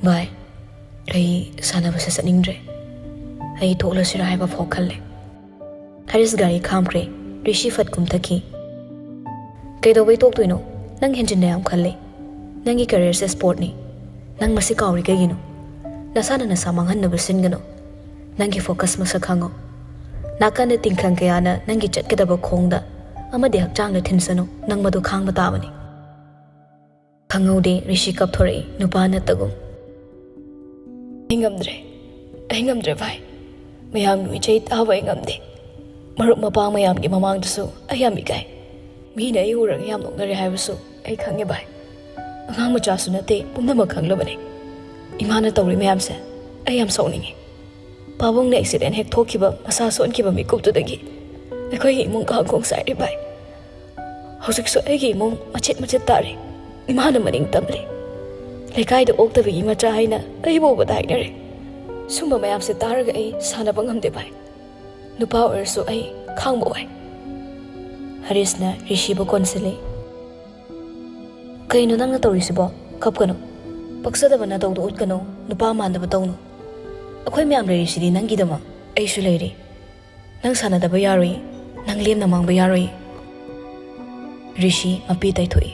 ꯚꯥꯏ, ꯑꯩ ꯁꯥꯟꯅꯕꯁꯦ ꯆꯠꯅꯤꯡꯗ꯭ꯔꯦ꯫ ꯑꯩ ꯇꯣꯛꯂꯁꯤꯔꯥ ꯍꯥꯏꯕ ꯐꯥꯎ ꯈꯜꯂꯦ꯫ ꯍꯔꯤꯁ ꯒꯥꯔꯤ ꯈꯥꯝꯈ꯭ꯔꯦ꯫ ꯔꯤꯁꯤ ꯐꯠ ꯀꯨꯝꯊꯈꯤ꯫ ꯀꯩꯗꯧꯕꯩ ꯇꯣꯛꯇꯣꯏꯅꯣ? ꯅꯪ ꯍꯦꯟꯖꯤꯟꯅ ꯌꯥꯝ ꯈꯜꯂꯦ꯫ ꯅꯪꯒꯤ ꯀꯦꯔꯤꯌꯔꯁꯦ ꯁ꯭ꯄꯣꯔꯠꯅꯤ꯫ ꯅꯪ ꯃꯁꯤ ꯀꯥꯎꯔꯤ ꯀꯩꯒꯤꯅꯣ? ꯅꯁꯥꯅ ꯅꯁꯥ ꯃꯥꯡꯍꯟꯅꯕ ꯁꯤꯟꯒꯅꯨ꯫ ꯅꯪꯒꯤ ꯐꯣꯀꯁ ꯃꯁꯛ ꯈꯪꯉꯣ꯫ ꯅꯥꯀꯟꯗ ꯇꯤꯡꯈꯪ ꯀꯌꯥꯅ ꯅꯪꯒꯤ ꯆꯠꯀꯗꯕ ꯈꯣꯡꯗ ꯑꯃꯗꯤ ꯍꯛꯆꯥꯡꯗ ꯊꯤꯟꯁꯅꯨ꯫ ꯅꯪ ꯃꯗꯨ ꯈꯥꯡꯕ ꯇꯥꯕꯅꯤ꯫ ꯈꯪꯍꯧꯗꯦ ꯔꯤꯁꯤ ꯀꯞꯊꯣꯔꯛꯏ, ꯅꯨꯄꯥ ꯅꯠꯇꯒꯨꯝ꯫ ꯑꯩ ꯉꯝꯗ꯭ꯔꯦ, ꯑꯩ ꯉꯝꯗ꯭ꯔꯦ ꯚꯥꯏ꯫ ꯃꯌꯥꯝꯒꯤ ꯃꯤꯆꯩ ꯇꯥꯕ ꯑꯩ ꯉꯝꯗꯦ꯫ ꯃꯔꯨꯞ ꯃꯄꯥꯡ ꯃꯌꯥꯝꯒꯤ ꯃꯃꯥꯡꯗꯁꯨ ꯑꯩ ꯌꯥꯝ ꯏꯀꯥꯏ꯫ ꯃꯤꯅ ꯑꯩ ꯎꯔꯒ ꯌꯥꯝ ꯅꯣꯛꯅꯔꯦ ꯍꯥꯏꯕꯁꯨ ꯑꯩ ꯈꯪꯉꯦ ꯚꯥꯏ꯫ ꯑꯉꯥꯡ ꯃꯆꯥꯁꯨ ꯅꯠꯇꯦ, ꯄꯨꯝꯅꯃꯛ ꯈꯪꯂꯕꯅꯤ꯫ ꯏꯃꯥꯅ ꯇꯧꯔꯤ ꯃꯌꯥꯝꯁꯦ ꯑꯩ ꯌꯥꯝ ꯁꯥꯎꯅꯤꯡꯉꯤ꯫ ꯄꯥꯕꯨꯡꯅ ꯑꯦꯛꯁꯤꯗꯦꯟ ꯍꯦꯛ ꯊꯣꯛꯈꯤꯕ, ꯃꯁꯥ ꯁꯣꯟꯈꯤꯕ ꯃꯤꯀꯨꯞꯇꯨꯗꯒꯤ ꯑꯩꯈꯣꯏꯒꯤ ꯏꯃꯨꯡ ꯀꯥꯡꯈꯣꯡ ꯆꯥꯏꯔꯦ ꯚꯥꯏ꯫ ꯍꯧꯖꯤꯛꯁꯨ ꯑꯩꯒꯤ ꯏꯃꯨꯡ ꯃꯆꯦꯠ ꯃꯆꯦꯠ ꯇꯥꯔꯦ꯫ ꯏꯃꯥꯅ ꯃꯅꯤꯡ ꯇꯝꯂꯤ꯫ ꯂꯩꯀꯥꯏꯗ ꯑꯣꯛꯇꯕꯒꯤ ꯃꯆꯥ ꯍꯥꯏꯅ ꯑꯩꯕꯨ ꯎꯕꯗ ꯍꯥꯏꯅꯔꯦ꯫ ꯁꯨꯝꯕ ꯃꯌꯥꯝꯁꯦ ꯇꯥꯔꯒ ꯑꯩ ꯁꯥꯟꯅꯕ ꯉꯝꯗꯦ ꯚꯥꯏ꯫ ꯅꯨꯄꯥ ꯑꯣꯏꯔꯁꯨ ꯑꯩ ꯈꯥꯡꯕ ꯋꯥꯏ꯫ ꯍꯔꯤꯁꯅ ꯔꯤꯁꯤꯕꯨ ꯀꯣꯟꯁꯤꯜꯂꯤ꯫ "ꯀꯩꯅꯣ ꯅꯪꯅ ꯇꯧꯔꯤꯁꯤꯕꯣ? ꯀꯞꯀꯅꯨ꯫ ꯄꯛꯆꯗꯕ ꯅꯇꯧꯗꯣ ꯎꯠꯀꯅꯨ꯫ ꯅꯨꯄꯥ ꯃꯥꯟꯗꯕ ꯇꯧꯅꯨ꯫ ꯑꯩꯈꯣꯏ ꯃꯌꯥꯝ ꯂꯩꯔꯤꯁꯤꯗꯤ ꯅꯪꯒꯤꯗꯃꯛ꯫ ꯑꯩꯁꯨ ꯂꯩꯔꯤ꯫ ꯅꯪ ꯁꯥꯟꯅꯗꯕ ꯌꯥꯔꯣꯏ꯫ ꯅꯪ ꯂꯦꯝꯅ ꯃꯥꯡꯕ ꯌꯥꯔꯣꯏ꯫" ꯔꯤꯁꯤ ꯃꯄꯤ ꯇꯩꯊꯣꯛꯏ꯫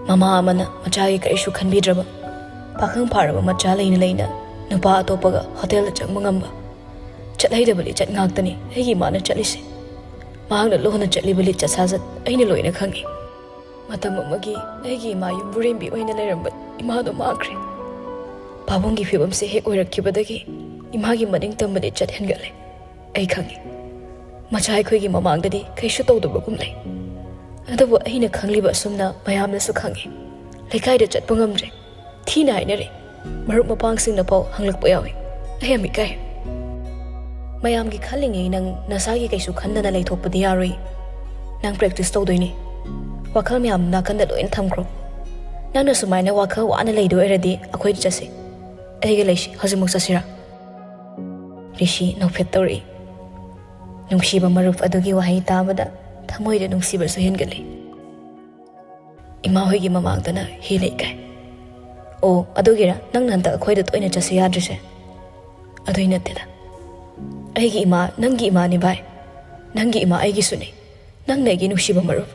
ꯃꯃꯥ ꯑꯃꯅ ꯃꯆꯥꯒꯤ ꯀꯔꯤꯁꯨ ꯈꯟꯕꯤꯗ꯭ꯔꯕ, ꯄꯥꯈꯪ ꯐꯥꯔꯕ ꯃꯆꯥ ꯂꯩꯅ ꯂꯩꯅ ꯅꯨꯄꯥ ꯑꯇꯣꯞꯄꯒ ꯍꯣꯇꯦꯜꯗ ꯆꯪꯕ ꯉꯝꯕ, ꯆꯠꯍꯩꯗꯕ ꯂꯤꯆꯠ ꯉꯥꯛꯇꯅꯤ ꯑꯩꯒꯤ ꯏꯃꯥꯅ ꯆꯠꯂꯤꯁꯦ꯫ ꯃꯍꯥꯛꯅ ꯂꯣꯟꯅ ꯆꯠꯂꯤꯕ ꯂꯤꯆꯠ ꯁꯥꯖꯠ ꯑꯩꯅ ꯂꯣꯏꯅ ꯈꯪꯏ꯫ ꯃꯇꯝ ꯑꯃꯒꯤ ꯑꯩꯒꯤ ꯏꯃꯥ ꯌꯨꯝꯕꯨꯔꯦꯝꯕꯤ ꯑꯣꯏꯅ ꯂꯩꯔꯝꯕ ꯏꯃꯥꯗꯣ ꯃꯥꯡꯈ꯭ꯔꯦ꯫ ꯄꯥꯕꯨꯡꯒꯤ ꯐꯤꯕꯝꯁꯦ ꯍꯦꯛ ꯑꯣꯏꯔꯛꯈꯤꯕꯗꯒꯤ ꯏꯃꯥꯒꯤ ꯃꯅꯤꯡ ꯇꯝꯕ ꯂꯤꯆꯠ ꯍꯦꯟꯒꯠꯂꯦ꯫ ꯑꯩ ꯈꯪꯏ, ꯃꯆꯥ ꯑꯩꯈꯣꯏꯒꯤ ꯃꯃꯥꯡꯗꯗꯤ ꯀꯩꯁꯨ ꯇꯧꯗꯕꯒꯨꯝ ꯂꯩ꯫ ꯑꯗꯨꯕꯨ ꯑꯩꯅ ꯈꯪꯂꯤꯕ ꯑꯁꯨꯝꯅ ꯃꯌꯥꯝꯅꯁꯨ ꯈꯪꯏ꯫ ꯂꯩꯀꯥꯏꯗ ꯆꯠꯄ ꯉꯝꯗ꯭ꯔꯦ꯫ ꯊꯤꯅ ꯍꯥꯏꯅꯔꯦ꯫ ꯃꯔꯨꯞ ꯃꯄꯥꯡꯁꯤꯡꯅ ꯐꯥꯎ ꯍꯪꯂꯛꯄ ꯌꯥꯎꯏ꯫ ꯑꯩ ꯌꯥꯝ ꯏꯀꯥꯏ꯫ ꯃꯌꯥꯝꯒꯤ ꯈꯜꯂꯤꯉꯩ ꯅꯪ ꯅꯁꯥꯒꯤ ꯀꯩꯁꯨ ꯈꯟꯗꯅ ꯂꯩꯊꯣꯛꯄꯗꯤ ꯌꯥꯔꯣꯏ꯫ ꯅꯪ ꯄ꯭ꯔꯦꯛꯇꯤꯁ ꯇꯧꯗꯣꯏꯅꯤ꯫ ꯋꯥꯈꯜ ꯃꯌꯥꯝ ꯅꯥꯀꯟꯗ ꯂꯣꯏꯅ ꯊꯝꯈ꯭ꯔꯣ꯫ ꯅꯪꯅ ꯁꯨꯃꯥꯏꯅ ꯋꯥꯈꯜ ꯋꯥꯅ ꯂꯩꯗꯣꯏ ꯑꯣꯏꯔꯗꯤ ꯑꯩꯈꯣꯏꯗ ꯆꯠꯁꯤ꯫ ꯑꯩꯒ ꯂꯩꯁꯤ, ꯍꯧꯖꯤꯛꯃꯛ ꯆꯠꯁꯤꯔꯥ?" ꯔꯤꯁꯤ ꯅꯣꯛꯐꯦꯠ ꯇꯧꯔꯛꯏ꯫ ꯅꯨꯡꯁꯤꯕ ꯃꯔꯨꯞ ꯑꯗꯨꯒꯤ ꯋꯥꯍꯩ ꯇꯥꯕꯗ ꯊꯃꯣꯏꯗ ꯅꯨꯡꯁꯤꯕꯁꯨ ꯍꯦꯟꯒꯠꯂꯤ꯫ ꯏꯃꯥ ꯍꯣꯏꯒꯤ ꯃꯃꯥꯡꯗꯅ ꯍꯦꯟꯅ ꯏꯀꯥꯏ꯫ "ꯑꯣ, ꯑꯗꯨꯒꯤꯔ ꯅꯪꯅ ꯍꯟꯗꯛ ꯑꯩꯈꯣꯏꯗ ꯇꯣꯏꯅ ꯆꯠꯁꯦ ꯌꯥꯗ꯭ꯔꯤꯁꯦ?" "ꯑꯗꯨꯏ ꯅꯠꯇꯦꯗ꯫ ꯑꯩꯒꯤ ꯏꯃꯥ ꯅꯪꯒꯤ ꯏꯃꯥꯅꯤ ꯚꯥꯏ꯫ ꯅꯪꯒꯤ ꯏꯃꯥ ꯑꯩꯒꯤꯁꯨꯅꯤ꯫ ꯅꯪꯅ ꯑꯩꯒꯤ ꯅꯨꯡꯁꯤꯕ ꯃꯔꯨꯞ꯫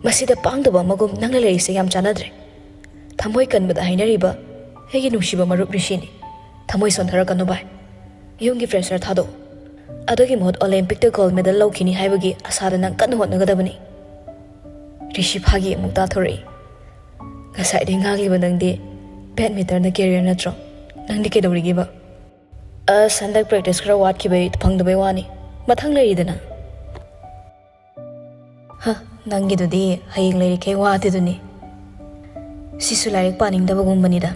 ꯃꯁꯤꯗ ꯄꯥꯡꯗꯕ ꯑꯃꯒꯨꯝ ꯅꯪꯅ ꯂꯩꯔꯤꯁꯦ ꯌꯥꯝ ꯆꯥꯟꯅꯗ꯭ꯔꯦ꯫ ꯊꯃꯣꯏ ꯀꯟꯕꯗ ꯍꯥꯏꯅꯔꯤꯕ ꯑꯩꯒꯤ ꯅꯨꯡꯁꯤꯕ ꯃꯔꯨꯞ ꯔꯤꯁꯤꯅꯤ꯫ ꯊꯃꯣꯏ ꯁꯣꯟꯊꯔꯛꯀꯅꯨ ꯚꯥꯏ꯫ ꯌꯨꯝꯒꯤ ꯄ꯭ꯔꯦꯁꯔ ꯊꯥꯗꯣꯛꯎ꯫ ꯑꯗꯨꯒꯤ ꯃꯍꯨꯠ ꯑꯣꯂꯦꯝꯄꯤꯛꯇ ꯒꯣꯜ ꯃꯦꯗꯜ ꯂꯧꯈꯤꯅꯤ ꯍꯥꯏꯕꯒꯤ ꯑꯁꯥꯗ ꯅꯪ ꯀꯟꯅ ꯍꯣꯠꯅꯒꯗꯕꯅꯤ꯫" ꯔꯤꯁꯤ ꯐꯥꯒꯤ ꯑꯃꯨꯛ ꯇꯥꯊꯣꯔꯛꯏ꯫ "ꯉꯁꯥꯏꯗꯩ ꯉꯥꯡꯂꯤꯕ ꯅꯪꯗꯤ ꯕꯦꯗꯃꯤꯟꯇꯟꯗ ꯀꯦꯔꯤꯌꯔ ꯅꯠꯇ꯭ꯔꯣ? ꯅꯪꯗꯤ ꯀꯩꯗꯧꯔꯤꯒꯦꯕ?" ꯑꯁ, ꯍꯟꯗꯛ practice ꯈꯔ ꯋꯥꯠꯈꯤꯕꯩ ꯐꯪꯗꯕꯩ ꯋꯥꯅꯤ꯫ ꯃꯊꯪ ꯂꯩꯔꯤꯗꯅ꯫ ꯍ, ꯅꯪꯒꯤꯗꯨꯗꯤ ꯍꯌꯦꯡ ꯂꯩꯔꯤꯈꯩ ꯋꯥꯗꯦꯗꯨꯅꯤ꯫ ꯁꯤꯁꯨ ꯂꯥꯏꯔꯤꯛ ꯄꯥꯅꯤꯡꯗꯕꯒꯨꯝꯕꯅꯤꯗ꯫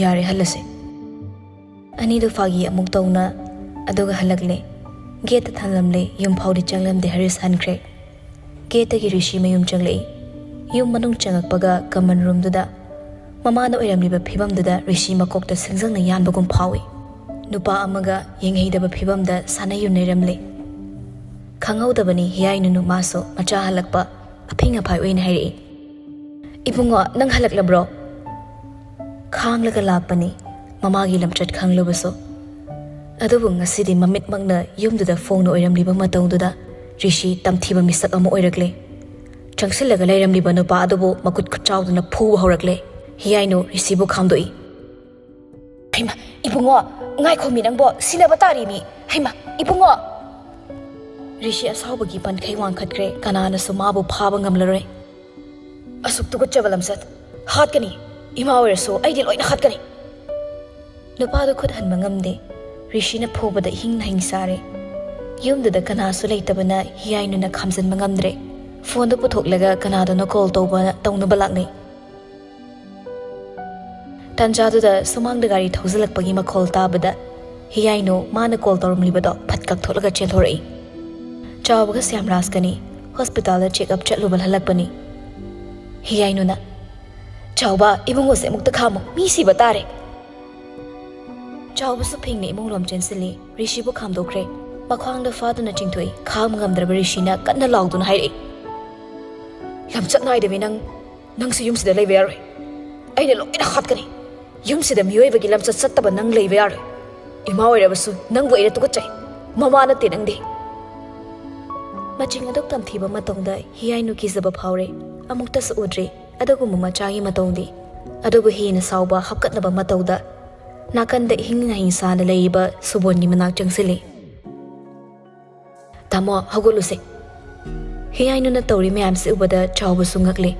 ꯌꯥꯔꯦ, ꯍꯜꯂꯁꯦ꯫ ꯑꯅꯤꯗꯨ ꯐꯥꯒꯤ ꯑꯃꯨꯛ ꯇꯧꯅ, ꯑꯗꯨꯒ ꯍꯜꯂꯛꯂꯦ꯫ ꯒꯦꯠꯇ ꯊꯜꯂꯝꯂꯦ, ꯌꯨꯝ ꯐꯥꯎꯗꯤ ꯆꯪꯂꯝꯗꯦ, ꯍꯔꯤꯁ ꯍꯟꯈ꯭ꯔꯦ꯫ ꯒꯦꯠꯇꯒꯤ ꯔꯤꯁꯤ ꯃꯌꯨꯝ ꯆꯪꯂꯛꯏ꯫ ꯌꯨꯝ ꯃꯅꯨꯡ ꯆꯪꯉꯛꯄꯒ common roomꯗꯨꯗ ꯃꯃꯥꯅ ꯑꯣꯏꯔꯝꯂꯤꯕ ꯐꯤꯕꯝꯗꯨꯗ ꯔꯤꯁꯤ ꯃꯀꯣꯛꯇ ꯁꯤꯡꯖꯪꯅ ꯌꯥꯟꯕꯒꯨꯝ ꯐꯥꯎꯏ꯫ ꯅꯨꯄꯥ ꯑꯃꯒ ꯌꯦꯡꯍꯩꯗꯕ ꯐꯤꯕꯝꯗ ꯁꯥꯟꯅ ꯌꯨꯅꯔꯝꯂꯦ꯫ ꯈꯪꯍꯧꯗꯕꯅꯤ ꯍꯤꯌꯥꯏꯅꯨꯅꯨ ꯃꯥꯁꯨ ꯃꯆꯥ ꯍꯜꯂꯛꯄ ꯑꯐꯤꯡ ꯑꯐꯥꯏ ꯑꯣꯏꯅ ꯍꯥꯏꯔꯛꯏ꯫ "ꯏꯕꯨꯡꯉꯣ, ꯅꯪ ꯍꯜꯂꯛꯂꯕ꯭ꯔꯣ?" ꯈꯥꯡꯂꯒ ꯂꯥꯛꯄꯅꯤ ꯃꯃꯥꯒꯤ ꯂꯝꯆꯠ ꯈꯪꯂꯕꯁꯨ꯫ ꯑꯗꯨꯕꯨ ꯉꯁꯤꯗꯤ ꯃꯃꯤꯠꯃꯛꯅ ꯌꯨꯝꯗꯨꯗ ꯐꯣꯡꯅ ꯑꯣꯏꯔꯝꯂꯤꯕ ꯃꯇꯧꯗꯨꯗ ꯔꯤꯁꯤ ꯇꯝꯊꯤꯕ ꯃꯤꯁꯛ ꯑꯃ ꯑꯣꯏꯔꯛꯂꯦ꯫ ꯆꯪꯁꯤꯜꯂꯒ ꯂꯩꯔꯝꯂꯤꯕ ꯅꯨꯄꯥ ꯑꯗꯨꯕꯨ ꯃꯈꯨꯠ ꯈꯨꯠꯆꯥꯎꯗꯨꯅ ꯐꯨꯕ ꯍꯧꯔꯛꯂꯦ꯫ ꯍꯤꯌꯥꯏꯅꯨ ꯔꯤꯁꯤꯕꯨ ꯈꯥꯝꯗꯣꯛꯏ꯫ "ꯍꯩꯃꯥ, ꯏꯕꯨꯡꯉꯣ, ꯉꯥꯏꯈꯣꯃꯤ ꯅꯪꯕꯣ, ꯁꯤꯟꯅꯕ ꯇꯥꯔꯤꯃꯤ꯫ ꯍꯩꯃꯥ, ꯏꯕꯨꯡꯉꯣ!" ꯔꯤꯁꯤ ꯑꯁꯥꯎꯕꯒꯤ ꯄꯟꯈꯩ ꯋꯥꯡꯈꯠꯈ꯭ꯔꯦ, ꯀꯅꯥꯅꯁꯨ ꯃꯥꯕꯨ ꯐꯥꯕ ꯉꯝꯂꯔꯣꯏ꯫ "ꯑꯁꯨꯛ ꯇꯨꯀꯠꯆꯕ ꯂꯝꯆꯠ! ꯍꯥꯠꯀꯅꯤ! ꯏꯃꯥ ꯑꯣꯏꯔꯁꯨ ꯑꯩꯗꯤ ꯂꯣꯏꯅ ꯍꯥꯠꯀꯅꯤ!" ꯅꯨꯄꯥꯗꯨ ꯈꯨꯠ ꯍꯟꯕ ꯉꯝꯗꯦ꯫ ꯔꯤꯁꯤꯅ ꯐꯨꯕꯗ ꯏꯍꯤꯡ ꯅꯍꯤꯡ ꯆꯥꯔꯦ꯫ ꯌꯨꯝꯗꯨꯗ ꯀꯅꯥꯁꯨ ꯂꯩꯇꯕꯅ ꯍꯤꯌꯥꯏꯅꯨꯅ ꯈꯥꯝꯖꯤꯟꯕ ꯉꯝꯗ꯭ꯔꯦ꯫ ꯐꯣꯟꯗꯨ ꯄꯨꯊꯣꯛꯂꯒ ꯀꯅꯥꯗꯅꯣ ꯀꯣꯜ ꯇꯧꯕ ꯇꯧꯅꯕ ꯂꯥꯛꯅꯩ꯫ ꯇꯥꯟꯖꯥꯗꯨꯗ ꯁꯨꯃꯥꯡꯗ ꯒꯥꯔꯤ ꯊꯧꯖꯤꯜꯂꯛꯄꯒꯤ ꯃꯈꯣꯜ ꯇꯥꯕꯗ ꯍꯤꯌꯥꯏꯅꯨ ꯃꯥꯅ ꯀꯣꯜ ꯇꯧꯔꯝꯂꯤꯕꯗꯣ ꯐꯠ ꯀꯛꯊꯣꯛꯂꯒ ꯆꯦꯟꯊꯣꯔꯛꯏ꯫ ꯆꯥꯎꯕꯒ ꯁ꯭ꯌꯥꯝꯔꯥꯖꯀꯅꯤ ꯍꯣꯁꯄꯤꯇꯥꯜꯗ ꯆꯦꯛꯑꯞ ꯆꯠꯂꯨꯕ ꯍꯜꯂꯛꯄꯅꯤ꯫ ꯍꯤꯌꯥꯏꯅꯨꯅ, "ꯆꯥꯎꯕ, ꯏꯕꯨꯡꯉꯣꯁꯦ ꯑꯃꯨꯛꯇ ꯈꯥꯝꯃꯨ, ꯃꯤ ꯁꯤꯕ ꯇꯥꯔꯦ!" ꯆꯥꯎꯕꯁꯨ ꯐꯤꯡꯅ ꯏꯃꯨꯡꯂꯣꯝ ꯆꯦꯟꯁꯤꯜꯂꯤ꯫ ꯔꯤꯁꯤꯕꯨ ꯈꯥꯝꯗꯣꯛꯈ꯭ꯔꯦ꯫ ꯃꯈ꯭ꯋꯥꯡꯗ ꯐꯥꯗꯨꯅ ꯆꯤꯡꯊꯣꯛꯏ꯫ ꯈꯥꯝ ꯉꯝꯗ꯭ꯔꯕ ꯔꯤꯁꯤꯅ ꯀꯟꯅ ꯂꯥꯎꯗꯨꯅ ꯍꯥꯏꯔꯛꯏ, "ꯂꯝꯆꯠ ꯅꯥꯏꯗꯕꯤ ꯅꯪ, ꯅꯪꯁꯨ ꯌꯨꯝꯁꯤꯗ ꯂꯩꯕ ꯌꯥꯔꯣꯏ꯫ ꯑꯩꯅ ꯂꯣꯏꯅ ꯍꯥꯠꯀꯅꯤ꯫ ꯌꯨꯝꯁꯤꯗ ꯃꯤꯑꯣꯏꯕꯒꯤ ꯂꯝꯆꯠ ꯆꯠꯇꯕ ꯅꯪ ꯂꯩꯕ ꯌꯥꯔꯣꯏ꯫ ꯏꯃꯥ ꯑꯣꯏꯔꯕꯁꯨ ꯅꯪꯕꯨ ꯑꯩꯅ ꯇꯨꯀꯠꯆꯩ꯫ ꯃꯃꯥ ꯅꯠꯇꯦ ꯅꯪꯗꯤ!" ꯃꯆꯤꯡ ꯑꯗꯨꯛ ꯇꯝꯊꯤꯕ ꯃꯇꯧꯗ ꯍꯤꯌꯥꯏꯅꯨ ꯀꯤꯖꯕ ꯐꯥꯎꯔꯦ꯫ ꯑꯃꯨꯛꯇꯁꯨ ꯎꯗ꯭ꯔꯤ ꯑꯗꯨꯒꯨꯝꯕ ꯃꯆꯥꯒꯤ ꯃꯇꯧꯗꯤ꯫ ꯑꯗꯨꯕꯨ ꯍꯦꯟꯅ ꯁꯥꯎꯕ ꯍꯥꯞꯀꯠꯅꯕ ꯃꯇꯧꯗ ꯅꯥꯀꯟꯗ ꯏꯍꯤꯡ ꯅꯥꯍꯤꯡ ꯁꯥꯅ ꯂꯩꯔꯤꯕ ꯁꯨꯕꯣꯟꯒꯤ ꯃꯅꯥꯛ ꯆꯪꯁꯤꯜꯂꯤ꯫ "ꯇꯥꯃꯣ, ꯍꯧꯒꯠꯂꯨꯁꯦ!" ꯍꯤꯌꯥꯏꯅꯨꯅ ꯇꯧꯔꯤ ꯃꯌꯥꯝꯁꯤ ꯎꯕꯗ ꯆꯥꯎꯕꯁꯨ ꯉꯛꯂꯦ꯫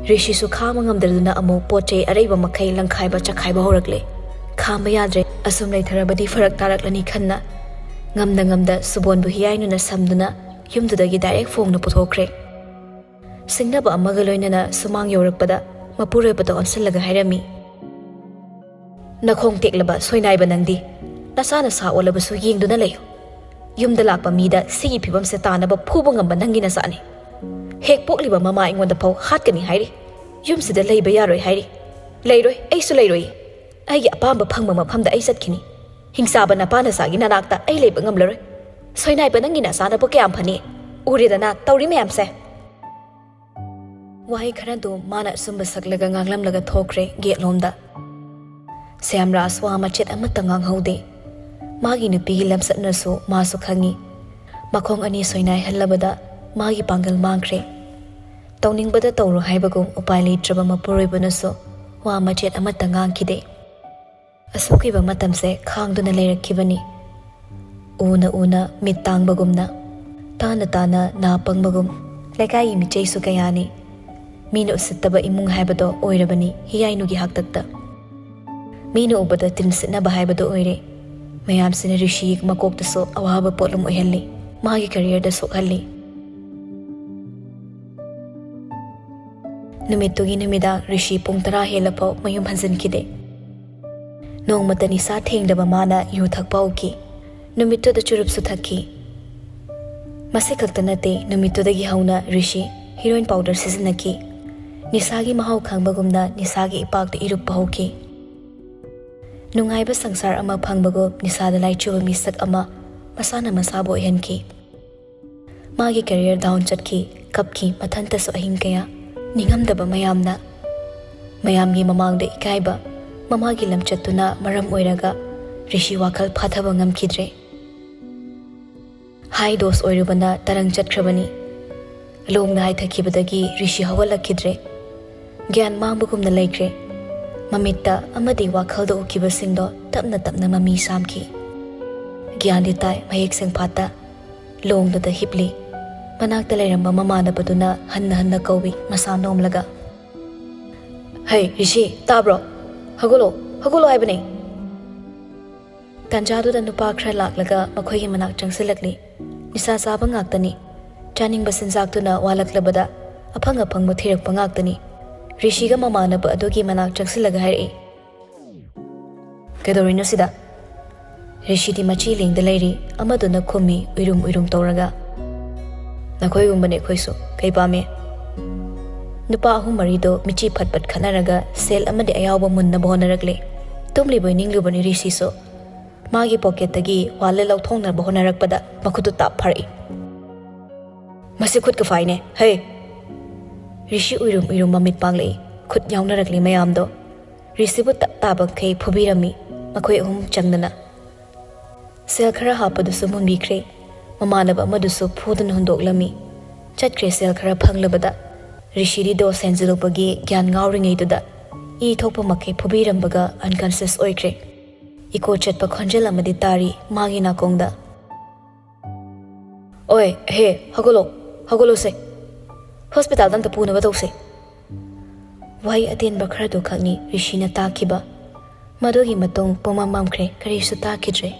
ꯔꯤꯁꯤꯁꯨ ꯈꯥꯡꯕ ꯉꯝꯗꯗꯨꯅ ꯑꯃꯨꯛ ꯄꯣꯠ ꯆꯩ ꯑꯔꯩꯕ ꯃꯈꯩ ꯂꯪꯈꯥꯏꯕ ꯆꯈꯥꯏꯕ ꯍꯧꯔꯛꯂꯦ꯫ ꯈꯥꯝꯕ ꯌꯥꯗ꯭ꯔꯦ꯫ ꯑꯁꯨꯝ ꯂꯩꯊꯔꯕꯗꯤ ꯐꯔꯛ ꯇꯥꯔꯛꯂꯅꯤ ꯈꯟꯅ, ꯉꯝꯗ ꯉꯝꯗ ꯁꯨꯕꯣꯟꯕꯨ ꯍꯤꯌꯥꯏꯅꯨꯅ ꯁꯝꯗꯨꯅ ꯌꯨꯝꯗꯨꯗꯒꯤ ꯗꯥꯏꯔꯦꯛ ꯐꯣꯡꯅ ꯄꯨꯊꯣꯛꯈ꯭ꯔꯦ꯫ ꯁꯤꯡꯅꯕ ꯑꯃꯒ ꯂꯣꯏꯅꯅ ꯁꯨꯃꯥꯡ ꯌꯧꯔꯛꯄꯗ ꯃꯄꯨꯔꯣꯏꯕꯗ ꯑꯣꯟꯁꯤꯜꯂꯒ ꯍꯥꯏꯔꯝꯃꯤ, "ꯅꯈꯣꯡ ꯇꯦꯛꯂꯕ ꯁꯣꯏꯅꯥꯏꯕ ꯅꯪꯗꯤ, ꯅꯁꯥ ꯅꯁꯥ ꯑꯣꯜꯂꯕꯁꯨ ꯌꯦꯡꯗꯨꯅ ꯂꯩꯌꯨ꯫ ꯌꯨꯝꯗ ꯂꯥꯛꯄ ꯃꯤꯗ ꯁꯤꯒꯤ ꯐꯤꯕꯝꯁꯦ ꯇꯥꯅꯕ ꯐꯨꯕ ꯉꯝꯕ ꯅꯪꯒꯤ ꯅꯆꯥꯅꯤ꯫ ꯍꯦꯛ ꯄꯣꯛꯂꯤꯕ ꯃꯃꯥ ꯑꯩꯉꯣꯟꯗ ꯐꯥꯎ ꯍꯥꯠꯀꯅꯤ ꯍꯥꯏꯔꯤ꯫ ꯌꯨꯝꯁꯤꯗ ꯂꯩꯕ ꯌꯥꯔꯣꯏ ꯍꯥꯏꯔꯤ꯫ ꯂꯩꯔꯣꯏ, ꯑꯩꯁꯨ ꯂꯩꯔꯣꯏ꯫ ꯑꯩꯒꯤ ꯑꯄꯥꯝꯕ ꯐꯪꯕ ꯃꯐꯝꯗ ꯑꯩ ꯆꯠꯈꯤꯅꯤ꯫ ꯍꯤꯡꯆꯥꯕ ꯅꯄꯥ ꯅꯆꯥꯒꯤ ꯅꯅꯥꯛꯇ ꯑꯩ ꯂꯩꯕ ꯉꯝꯂꯔꯣꯏ꯫ ꯁꯣꯏꯅꯥꯏꯕ ꯅꯪꯒꯤ ꯅꯆꯥꯅꯕꯨ ꯀꯌꯥꯝ ꯐꯅꯤ? ꯎꯔꯦꯗꯅ ꯇꯧꯔꯤ ꯃꯌꯥꯝꯁꯦ꯫" ꯋꯥꯍꯩ ꯈꯔꯗꯨ ꯃꯥꯅ ꯑꯆꯨꯝꯕ ꯁꯛꯂꯒ ꯉꯥꯡꯂꯝꯂꯒ ꯊꯣꯛꯈ꯭ꯔꯦ ꯒꯦꯠꯂꯣꯝꯗ꯫ ꯁ꯭ꯌꯥꯝꯔꯥꯖ ꯋꯥ ꯃꯆꯦꯠ ꯑꯃꯠꯇ ꯉꯥꯡꯍꯧꯗꯦ꯫ ꯃꯥꯒꯤ ꯅꯨꯄꯤꯒꯤ ꯂꯝꯆꯠꯅꯁꯨ ꯃꯥꯁꯨ ꯈꯪꯏ꯫ ꯃꯈꯣꯡ ꯑꯅꯤ ꯁꯣꯏꯅꯥꯏꯍꯜꯂꯕꯗ ꯃꯥꯒꯤ ꯄꯥꯡꯒꯜ ꯃꯥꯡꯈ꯭ꯔꯦ꯫ ꯇꯧꯅꯤꯡꯕꯗ ꯇꯧꯔꯣ ꯍꯥꯏꯕꯒꯨꯝ ꯎꯄꯥꯏ ꯂꯩꯇ꯭ꯔꯕ ꯃꯄꯨꯔꯣꯏꯕꯅꯁꯨ ꯋꯥ ꯃꯆꯦꯠ ꯑꯃꯠꯇ ꯉꯥꯡꯈꯤꯗꯦ꯫ ꯑꯁꯨꯛ ꯀꯨꯏꯕ ꯃꯇꯝꯁꯦ ꯈꯥꯡꯗꯨꯅ ꯂꯩꯔꯛꯈꯤꯕꯅꯤ꯫ ꯎꯅ ꯎꯅ ꯃꯤꯠ ꯇꯥꯡꯕꯒꯨꯝꯅ, ꯇꯥꯅ ꯇꯥꯅ ꯅꯥ ꯄꯪꯕꯒꯨꯝ, ꯂꯩꯀꯥꯏꯒꯤ ꯃꯤꯆꯩꯁꯨ ꯀꯌꯥꯅꯤ꯫ ꯃꯤꯅ ꯎꯁꯤꯠꯇꯕ ꯏꯃꯨꯡ ꯍꯥꯏꯕꯗꯣ ꯑꯣꯏꯔꯕꯅꯤ ꯍꯤꯌꯥꯏꯅꯨꯒꯤ ꯍꯥꯛꯇꯛꯇ꯫ ꯃꯤꯅ ꯎꯕꯗ ꯇꯤꯟ ꯁꯤꯠꯅꯕ ꯍꯥꯏꯕꯗꯣ ꯑꯣꯏꯔꯦ꯫ ꯃꯌꯥꯝꯁꯤꯅ ꯔꯤꯁꯤ ꯃꯀꯣꯛꯇꯁꯨ ꯑꯋꯥꯕ ꯄꯣꯠꯂꯨꯝ ꯑꯣꯏꯍꯜꯂꯤ, ꯃꯥꯒꯤ ꯀꯦꯔꯤꯌꯔꯗ ꯁꯣꯛꯍꯜꯂꯤ꯫ ꯅꯨꯃꯤꯠꯇꯨꯒꯤ ꯅꯨꯃꯤꯗꯥꯡ ꯔꯤꯁꯤ ꯄꯨꯡ ꯇꯔꯥ ꯍꯦꯜꯂꯐꯥꯎ ꯃꯌꯨꯝ ꯍꯟꯖꯤꯟꯈꯤꯗꯦ꯫ ꯅꯣꯡꯃꯇ ꯅꯤꯁꯥ ꯊꯦꯡꯗꯕ ꯃꯥꯅ ꯌꯨ ꯊꯛꯄ ꯍꯧꯈꯤ꯫ ꯅꯨꯃꯤꯠꯇꯨꯗ ꯆꯨꯔꯨꯞꯁꯨ ꯊꯛꯈꯤ꯫ ꯃꯁꯤ ꯈꯛꯇ ꯅꯠꯇꯦ, ꯅꯨꯃꯤꯠꯇꯨꯗꯒꯤ ꯍꯧꯅ ꯔꯤꯁꯤ ꯍꯤꯔꯣꯏꯟ ꯄꯥꯎꯗꯔ ꯁꯤꯖꯤꯟꯅꯈꯤ꯫ ꯅꯤꯁꯥꯒꯤ ꯃꯍꯥꯎ ꯈꯪꯕꯒꯨꯝꯅ ꯅꯤꯁꯥꯒꯤ ꯏꯄꯥꯛꯇ ꯏꯔꯨꯞꯄ ꯍꯧꯈꯤ꯫ ꯅꯨꯡꯉꯥꯏꯕ ꯁꯪꯁꯥꯔ ꯑꯃ ꯐꯪꯕꯒꯨꯝ ꯅꯤꯁꯥꯗ ꯂꯥꯏꯆꯨꯕ ꯃꯤꯁꯛ ꯑꯃ ꯃꯁꯥꯅ ꯃꯁꯥꯕꯨ ꯑꯣꯏꯍꯟꯈꯤ꯫ ꯃꯥꯒꯤ ꯀꯦꯔꯤꯌꯔ ꯗꯥꯎꯟ ꯆꯠꯈꯤ, ꯀꯞꯈꯤ, ꯃꯊꯟꯇꯁꯨ ꯑꯍꯤꯡ ꯀꯌꯥ꯫ ꯅꯤꯡꯉꯝꯗꯕ ꯃꯌꯥꯝꯅ, ꯃꯌꯥꯝꯒꯤ ꯃꯃꯥꯡꯗ ꯏꯀꯥꯏꯕ, ꯃꯃꯥꯒꯤ ꯂꯝꯆꯠꯇꯨꯅ ꯃꯔꯝ ꯑꯣꯏꯔꯒ ꯔꯤꯁꯤ ꯋꯥꯈꯜ ꯐꯥꯊꯕ ꯉꯝꯈꯤꯗ꯭ꯔꯦ꯫ ꯍꯥꯏ ꯗꯣꯁ ꯑꯣꯏꯔꯨꯕꯅ ꯇꯔꯪ ꯆꯠꯈ꯭ꯔꯕꯅꯤ꯫ ꯂꯣꯡꯅ ꯍꯥꯏꯊꯈꯤꯕꯗꯒꯤ ꯔꯤꯁꯤ ꯍꯧꯒꯠꯂꯛꯈꯤꯗ꯭ꯔꯦ꯫ ꯒ꯭ꯌꯥꯟ ꯃꯥꯡꯕꯒꯨꯝꯅ ꯂꯩꯈ꯭ꯔꯦ꯫ ꯃꯃꯤꯠꯇ ꯑꯃꯗꯤ ꯋꯥꯈꯜꯗ ꯎꯈꯤꯕꯁꯤꯡꯗꯣ ꯇꯞꯅ ꯇꯞꯅ ꯃꯃꯤ ꯁꯥꯝꯈꯤ꯫ ꯒ꯭ꯌꯥꯟꯗꯤ ꯇꯥꯏ ꯃꯌꯦꯛ ꯁꯦꯡꯐꯥꯠꯇ꯫ ꯂꯣꯡꯗꯨꯗ ꯍꯤꯞꯂꯤ꯫ ꯃꯅꯥꯛꯇ ꯂꯩꯔꯝꯕ ꯃꯃꯥꯟꯅꯕꯗꯨꯅ ꯍꯟꯅ ꯍꯟꯅ ꯀꯧꯏ, ꯃꯁꯥ ꯅꯣꯝꯂꯒ꯫ "ꯍꯩ, ꯔꯤꯁꯤ, ꯇꯥꯕ꯭ꯔꯣ? ꯍꯧꯒꯠꯂꯣ, ꯍꯧꯒꯠꯂꯣ ꯍꯥꯏꯕꯅꯦ!" ꯇꯥꯟꯖꯥꯗꯨꯗ ꯅꯨꯄꯥ ꯈꯔ ꯂꯥꯛꯂꯒ ꯃꯈꯣꯏꯒꯤ ꯃꯅꯥꯛ ꯆꯪꯁꯤꯜꯂꯛꯂꯤ꯫ ꯅꯤꯁꯥ ꯆꯥꯕ ꯉꯥꯛꯇꯅꯤ꯫ ꯆꯥꯅꯤꯡꯕ ꯆꯤꯟꯖꯥꯛꯇꯨꯅ ꯋꯥꯠꯂꯛꯂꯕꯗ ꯑꯐꯪ ꯑꯐꯪꯕ ꯊꯤꯔꯛꯄ ꯉꯥꯛꯇꯅꯤ꯫ ꯔꯤꯁꯤꯒ ꯃꯃꯥꯟꯅꯕ ꯑꯗꯨꯒꯤ ꯃꯅꯥꯛ ꯆꯪꯁꯤꯜꯂꯒ ꯍꯥꯏꯔꯛꯏ, "ꯀꯩꯗꯧꯔꯤꯅꯣ ꯁꯤꯗ?" ꯔꯤꯁꯤꯗꯤ ꯃꯆꯤ ꯂꯦꯡꯗ ꯂꯩꯔꯤ꯫ ꯑꯃꯗꯨꯅ ꯈꯨꯝꯃꯤ, ꯎꯏꯔꯨꯝ ꯎꯏꯔꯨꯝ ꯇꯧꯔꯒ, "ꯅꯈꯣꯏꯒꯨꯝꯕꯅꯤ ꯑꯩꯈꯣꯏꯁꯨ꯫ ꯀꯩ ꯄꯥꯝꯃꯤ?" ꯅꯨꯄꯥ ꯑꯍꯨꯝ ꯃꯔꯤꯗꯣ ꯃꯤꯠꯆꯤ ꯐꯠ ꯐꯠ ꯈꯠꯅꯔꯒ ꯁꯦꯜ ꯑꯃꯗꯤ ꯑꯌꯥꯎꯕ ꯃꯨꯟꯅꯕ ꯍꯣꯠꯅꯔꯛꯂꯤ꯫ ꯇꯨꯝꯂꯤꯕꯣꯏ ꯅꯤꯡꯂꯨꯕꯅꯤ ꯔꯤꯁꯤꯁꯨ꯫ ꯃꯥꯒꯤ ꯄꯣꯀꯦꯠꯇꯒꯤ ꯋꯥꯂꯦꯠ ꯂꯧꯊꯣꯛꯅꯕ ꯍꯣꯠꯅꯔꯛꯄꯗ ꯃꯈꯨꯠꯇꯨ ꯇꯥꯞ ꯐꯥꯔꯛꯏ꯫ "ꯃꯁꯤ ꯈꯨꯠꯀ ꯐꯥꯏꯅꯦ, ꯍꯩ!" ꯔꯤꯁꯤ ꯎꯏꯔꯨꯝ ꯎꯏꯔꯨꯝ ꯃꯃꯤꯠ ꯄꯥꯡꯂꯛꯏ꯫ ꯈꯨꯠ ꯌꯥꯎꯅꯔꯛꯂꯤ ꯃꯌꯥꯝꯗꯣ꯫ ꯔꯤꯁꯤꯕꯨ ꯇꯞ ꯇꯥꯕꯈꯩ ꯐꯨꯕꯤꯔꯝꯃꯤ ꯃꯈꯣꯏ ꯑꯍꯨꯝ ꯆꯪꯗꯅ꯫ ꯁꯦꯜ ꯈꯔ ꯍꯥꯞꯄꯗꯨꯁꯨ ꯃꯨꯟꯕꯤꯈ꯭ꯔꯦ꯫ ꯃꯃꯥꯟꯅꯕ ꯑꯃꯗꯨꯁꯨ ꯐꯨꯗꯨꯅ ꯍꯨꯟꯗꯣꯛꯂꯝꯃꯤ꯫ ꯆꯠꯈ꯭ꯔꯦ ꯁꯦꯜ ꯈꯔ ꯐꯪꯂꯕꯗ꯫ ꯔꯤꯁꯤꯗꯤ ꯗꯣꯁ ꯍꯦꯟꯖꯤꯜꯂꯨꯕꯒꯤ ꯒ꯭ꯌꯥꯟ ꯉꯥꯎꯔꯤꯉꯩꯗꯨꯗ ꯏ ꯊꯣꯛꯄ ꯃꯈꯩ ꯐꯨꯕꯤꯔꯝꯕꯒ unconscious ꯑꯣꯏꯈ꯭ꯔꯦ꯫ ꯏꯀꯣ ꯆꯠꯄ ꯈꯣꯟꯖꯦꯜ ꯑꯃꯗꯤ ꯇꯥꯔꯤ ꯃꯥꯒꯤ ꯅꯥꯀꯣꯡꯗ꯫ "ꯑꯣꯏ, ꯍꯦ, ꯍꯧꯒꯠꯂꯣ, ꯍꯧꯒꯠꯂꯣꯁꯦ꯫ ꯍꯣꯁꯄꯤꯇꯥꯜꯗ ꯑꯝꯇ ꯄꯨꯅꯕ ꯇꯧꯁꯦ꯫" ꯋꯥꯍꯩ ꯑꯇꯦꯟꯕ ꯈꯔꯗꯨ ꯈꯛꯅꯤ ꯔꯤꯁꯤꯅ ꯇꯥꯈꯤꯕ꯫ ꯃꯗꯨꯒꯤ ꯃꯇꯨꯡ ꯄꯨꯝꯃꯝ ꯃꯝꯈ꯭ꯔꯦ, ꯀꯔꯤꯁꯨ ꯇꯥꯈꯤꯗ꯭ꯔꯦ꯫